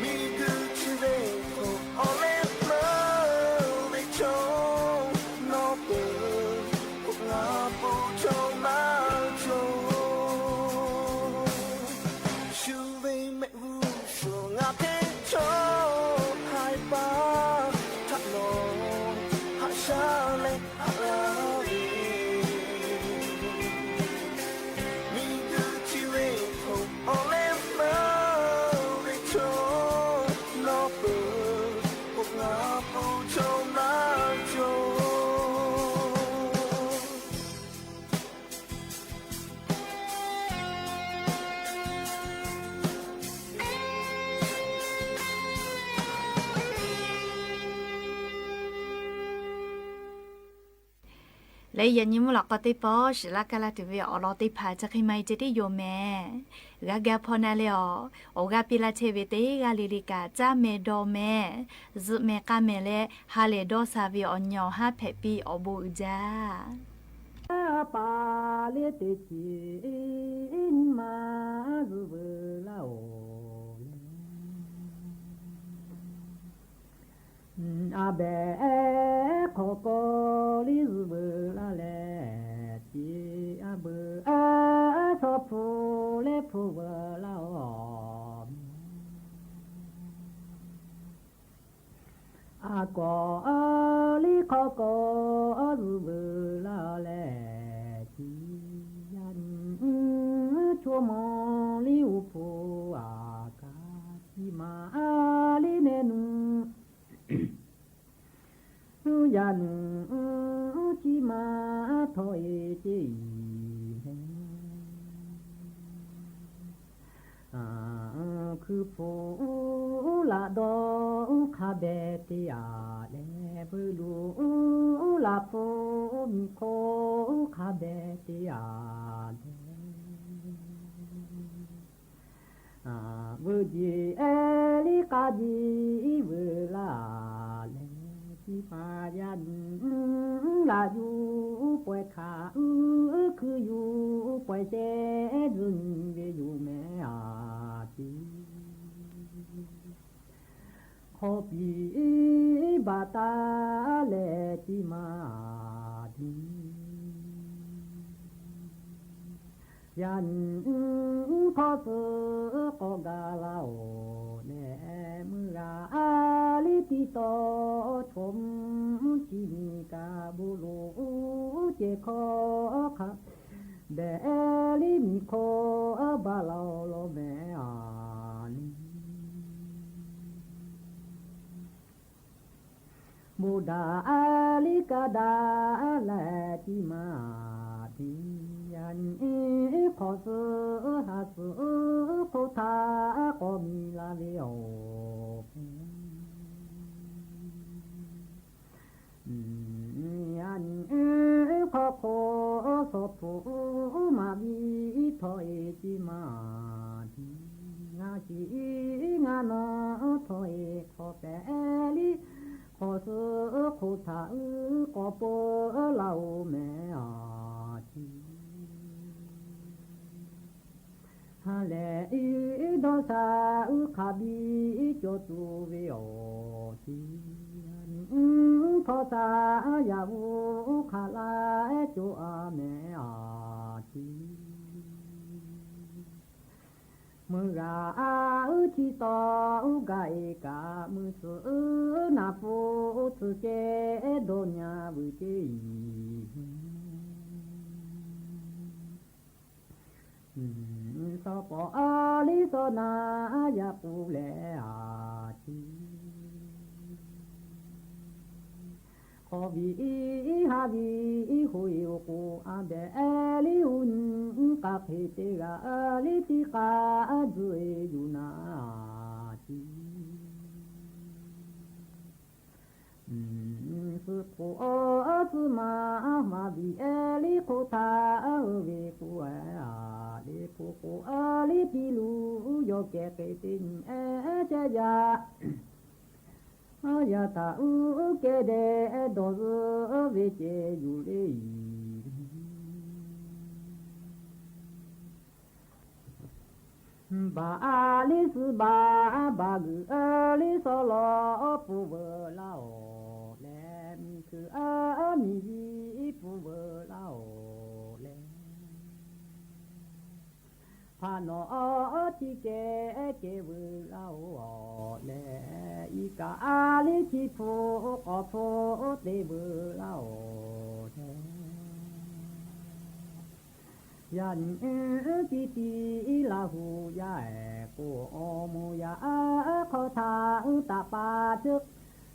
miˬguiˬ chi ve hk'oˆ awˬ leh meuˇ ve chaw, nawˬ peuˬ k'o ngaˬ po chaw maˇ cawˬ. Shu ve mehˆ g'uˇ suhˍ ngaˬ hk'e chaw haiˬ paˍ htaꞈ nawˬ haꞈ shaˉ leh haꞈ laˇ ve, miˬguiˬ chi ve hk'oˆ awˬ leh meuˇ ve chaw, nawˬ peuˬ k'o ngaˬ po chaw maˇ cawˬ. Leh yaꞈ nyi mvuhˇ lawꞈ k'aw teˇ pawˆ shiˍ laˇ kaˇ laˇ tuˬ ve awˬ lawn teˇ hpaˍ chi hk'e maˇ heˆ ceh tiˉ yoˬ mehˍ. G'a ga hpaw na leh awˬ, awˬ g'aˇ piˇ laˇ chehˇ ve teˇ g'aˇ le le kaꞈ caˇ mehˍ dawˬ mehˍ, zuhꞈ mehˍ k'a mehˍ leh ha lehˬ dawˇ sha ve awˬ nyi awˬ haˉ hpehꞈ piˇ awˬ bon uiˍ jaˇ. A pa le teˇ ceuˬ nyi ma zuhꞈ veuꞈ laˇ oˬ le. A behˬ hk'awꞈ k'aw liˇ zuhꞈ veuꞈ laˇ leh, tiꞈ a beuꞈ a shaw hpu leh hpu veuꞈ laˇ oˬ. A kawꞈ liˇ hk'awꞈ k'aw zuhꞈ veuꞈ laˇ leh, tiꞈ yaˇ nyi co maw liˇ uˉ hpu a kaꞈ, tiꞈ ma liˇ nehˬ nu yaˇ nu, tiꞈ ma htawˇ e ceˇ iˍ mehˍ. Hkui hpu laꞈ dawˇ hk'a behꞈ teˇ aꞈ leh, veuꞈ luˬ laꞈ hpu miˬ hk'oˆ hk'a behꞈ teˇ aꞈ leh, veuꞈ jeˬ liˇ k'a jiˇ veuꞈ laˇ leh, Chi pa yaˇ nyi laꞈ yuˬ pawehˇ hkaꞈ uiˍ hkui yuˬ pawehˇ shehˍ zuhˆ nyi ve yoˬ mehˍ aˬ tiˉ. Hk'aw piˍ baˬ taˍ leh tiˉ maˇ tiˉ. Yaˇ nyi hk'aw suh k'awꞈ gaˬ laˇ-oˬ leh, meuˇ g'a a liˇ tiˇ taw chaw mvuhˇ chi nyi kaꞈ bon loˍ ceh hkawˇ hk'a dehꞈ liˇ miˬ hk'aw baˬ laˇ-oˬ law mehˍ aˬ nyi. Bon daꞈ a liˇ kaˇ daꞈ leh tiˉ maˇ tiˉ. Yaˇ nyi hk'aw suh ha suh hk'oˆ htaꞈ k'awꞈ miˬ la ve yoˬ. Yaˇ nyi hk'aw hk'oˆ shawˍ hpu maˇ biˇ htawˇ e tiˉ maˇ tiˉ. Ngaˬ shiˍ ngaˬ nawˬ htawˇ e hk'aw pehꞈ liˇ hk'aw suh hk'oˆ htaꞈ uiˍ k'awꞈ peuˬ laˇ-oˬ mehˍ aˬ tiˉ. Ha lehˬ iˉ dawˇ sha uiˍ hk'a biˇ cawˬ tuˬ ve awˬ tiˉ. Hkawˇ sha yaꞈ g'uˇ hk'aˬ laˇ cawˬ a mehˍ aˬ tiˉ. Meuˇ g'a a uiˉ chi taw uˉ gaˬ e kaꞈ, meuˇ suhˍ uiˉ naˍ pfuhˇ tcuh ceh dawˇ nyi a vuiˬ ceˇ iˍ. Saw pawˍ a liˇ saw na yaꞈ k'oˆ leh aˬ tiˉ. Hk'aw viˬ iˉ ha viˬ iˉ hoꞈ e oˬ k'o, a behꞈ liˇ uˉ nyi k'a hk'e te g'a liˇ tiˉ k'a tzuhˆ e yuˬ na aˬ tiˉ. Suh hk'oˆ suh ma ma viˬ e liˇ hk'oˆ htaꞈ ve k'o, a le hk'oˆ k'o a liˇ piˇ lu yawˇ kehˬ hk'e te nyi e chehˇ yaˇ. Yaˇ htaꞈ uˉ kehˬ dehꞈ dawˬ zuhˆ ve ceh yuˬ le iˍ. Baˬ a liˇ suh baˬ baˬ g'uiˬ a liˇ saw law pun veuꞈ laˇ-oˬ leh, miˬ hkui a miˬ viˇ pun veuꞈ laˇ-oˬ leh, hpa nawˬ a tiˇ kehˬ kehˬ veuꞈ laˇ-oˬ leh, iˉ kaꞈ a liˇ chi hpu k'awꞈ hpu te veuꞈ laˇ-oˬ leh, yaˇ nyi tiˇ tiˇ laˇ hu yaˇ ehˍ k'o, awˬ moˍ yaˇ hk'aw htaꞈ taˍ paˍ tcuhˆ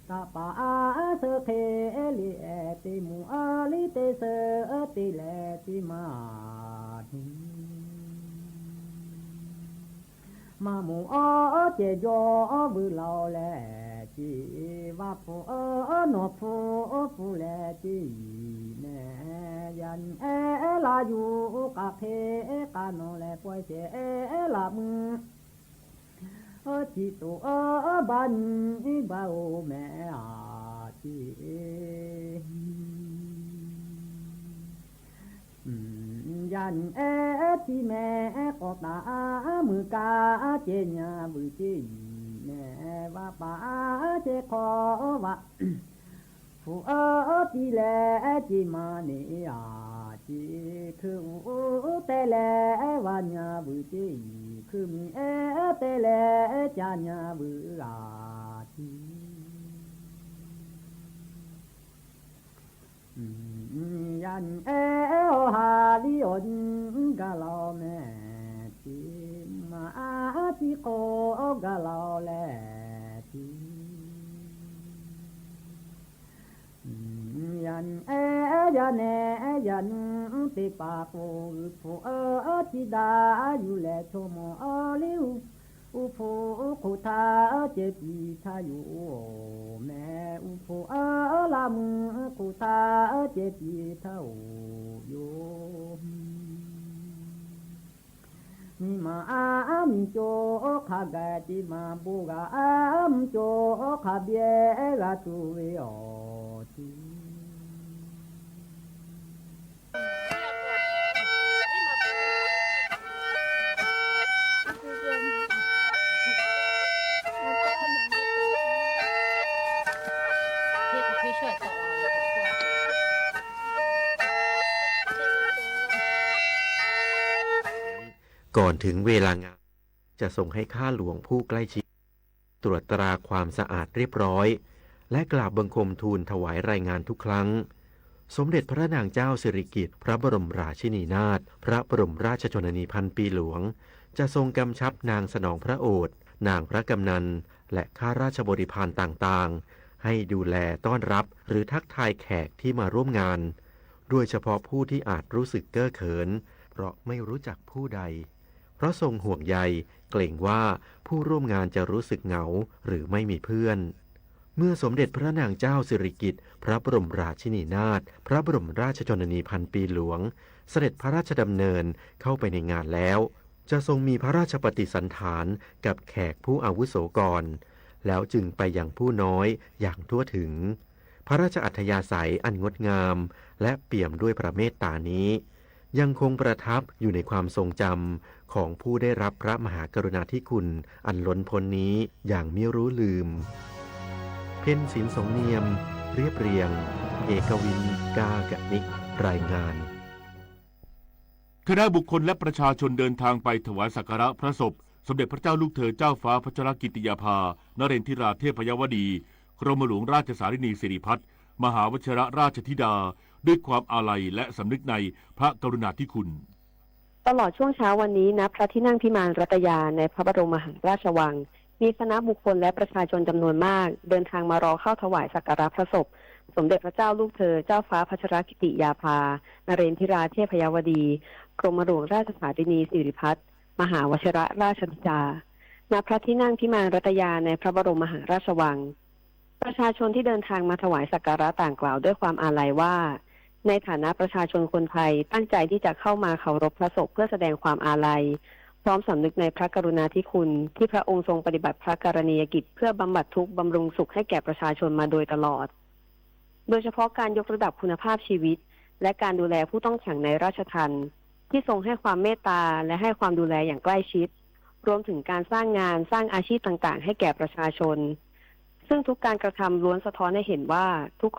taˍ paˍ a suh hk'e le ehˍ te moˍ a liˇ te suh te leh tiˉ maˇ tiˉ. Maˇ moˍ awˬ cehˬ jaw veuꞈ laˇ-oˬ leh, ceˇ vaˇ hpu nawˬ hpu hpu leh ceˇ iˍ mehˍ. Yaˇ nyi ehˉ laˇ yuˬ k'a hk'e k'a nawˬ leh pawehˇ shehˍ ehˉ laꞈ meuˇ chi toꞈ baˇ nyi baˇ-oˬ mehˍ aˬ ceˇ. Yaˇ nyi ehˉ tiˇ mehˍ k'awꞈ taˍ mui kaˇ ceh nyi a vuiˬ ceˇ iˍ mehˍ. Vaˇ paˍ ceh hk'aw vaꞈ hpu tiˇ leh ceˇ maˇ ne aˬ ceˇ. Hkui uˉ te leh vaˇ nyi a vuiˬ ceˇ iˍ. Hkui miˬ ehˉ te leh ca nyi a vuiˬ aˬ ceˇ. Yaˇ nyi ehˉ awˬ ha liˇ awˬ nyi gaˬ la-oˬ mehˍ ceˇ. Maˇ a tiˇ k'o gaˬ la-oˬ leh ceˇ. Yaˇ nyi ehˉ yaˇ nehˬ yaˇ nyi teˇ hpaˍ k'o, g'uiˬ hpu a ciˉ daꞈ yuˬ leh chaw mawˬ a liˇ uˉ hpu hk'oꞈ htaˇ ceh tiˍ htaˇ yoˬ mehˍ. Uˉ hpu a laˇ meuˇ hk'oꞈ htaˇ ceh tiˍ htaˇ oˬ yoˬ. Nyi ma aˉ mvuhˇ cawˬ hk'a gaˬ te ma bon g'a aˉ mvuhˇ cawˬ hk'a biˇ g'a tuˬ ve awˬ tiˉ. ก่อนถึงเวลางาน จะทรงให้ข้าหลวงผู้ใกล้ชิด ตรวจตราความสะอาดเรียบร้อย และกราบบังคมทูลถวายรายงานทุกครั้ง สมเด็จพระนางเจ้าสิริกิติ์ พระบรมราชินีนาถ พระบรมราชชนนีพันปีหลวง จะทรงกำชับนางสนองพระโอษฐ์ นางพระกำนัล และข้าราชบริพารต่างๆ ให้ดูแลต้อนรับหรือทักทายแขกที่มาร่วมงาน โดยเฉพาะผู้ที่อาจรู้สึกเก้อเขิน เพราะไม่รู้จักผู้ใด เพราะทรงห่วงใย เกรงว่าผู้ร่วมงานจะรู้สึกเหงาหรือไม่มีเพื่อน เมื่อสมเด็จพระนางเจ้าสิริกิติ์ พระบรมราชินีนาถ พระบรมราชชนนีพันปีหลวง เสด็จพระราชดำเนินเข้าไปในงานแล้ว จะทรงมีพระราชปฏิสันถารกับแขกผู้อาวุโสก่อน แล้วจึงไปยังผู้น้อยอย่างทั่วถึง พระราชอัธยาศัยอันงดงามและเปี่ยมด้วยพระเมตตานี้ ยังคงประทับอยู่ในความทรงจำของผู้ได้รับพระมหากรุณาธิคุณอันล้นพ้นนี้อย่างไม่รู้ลืม เพ็ญศิลป์สงเนียม เรียบเรียง เอกวิน กากนิก รายงาน คณะบุคคลและประชาชนเดินทางไปถวายสักการะพระศพ สมเด็จพระเจ้าลูกเธอเจ้าฟ้าพัชรกิติยาภา นเรนทิราเทพยวดี กรมหลวงราชสารินีสิริพัฒน์ มหาวชิรราชธิดา ด้วยความอาลัยและสำนึกในพระกรุณาธิคุณ ตลอดช่วงเช้าวันนี้ ณ พระที่นั่งพิมานรัตยา ในพระบรมมหาราชวัง มีคณะบุคคลและประชาชนจำนวนมาก เดินทางมารอเข้าถวายสักการะพระศพ สมเด็จพระเจ้าลูกเธอ เจ้าฟ้าพัชรกิติยาภา นเรนทิราเทพยวดี กรมหลวงราชสารินีสิริพัฒน์ มหาวชิรราชธิดา ณ พระที่นั่งพิมานรัตยา ในพระบรมมหาราชวัง ประชาชนที่เดินทางมาถวายสักการะต่างกล่าวด้วยความอาลัยว่า ในฐานะประชาชนคนไทย ตั้งใจที่จะเข้ามาเคารพพระศพเพื่อแสดงความอาลัย พร้อมสำนึกในพระกรุณาธิคุณ ที่พระองค์ทรงปฏิบัติพระกรณียกิจ เพื่อบำบัดทุกข์บำรุงสุขให้แก่ประชาชนมาโดยตลอด โดยเฉพาะการยกระดับคุณภาพชีวิต และการดูแลผู้ต้องขังในราชทัณฑ์ ที่ทรงให้ความเมตตาและให้ความดูแลอย่างใกล้ชิด รวมถึงการสร้างงานสร้างอาชีพต่างๆ ให้แก่ประชาชน ซึ่งทุกการกระทำล้วนสะท้อนให้เห็นว่าทุก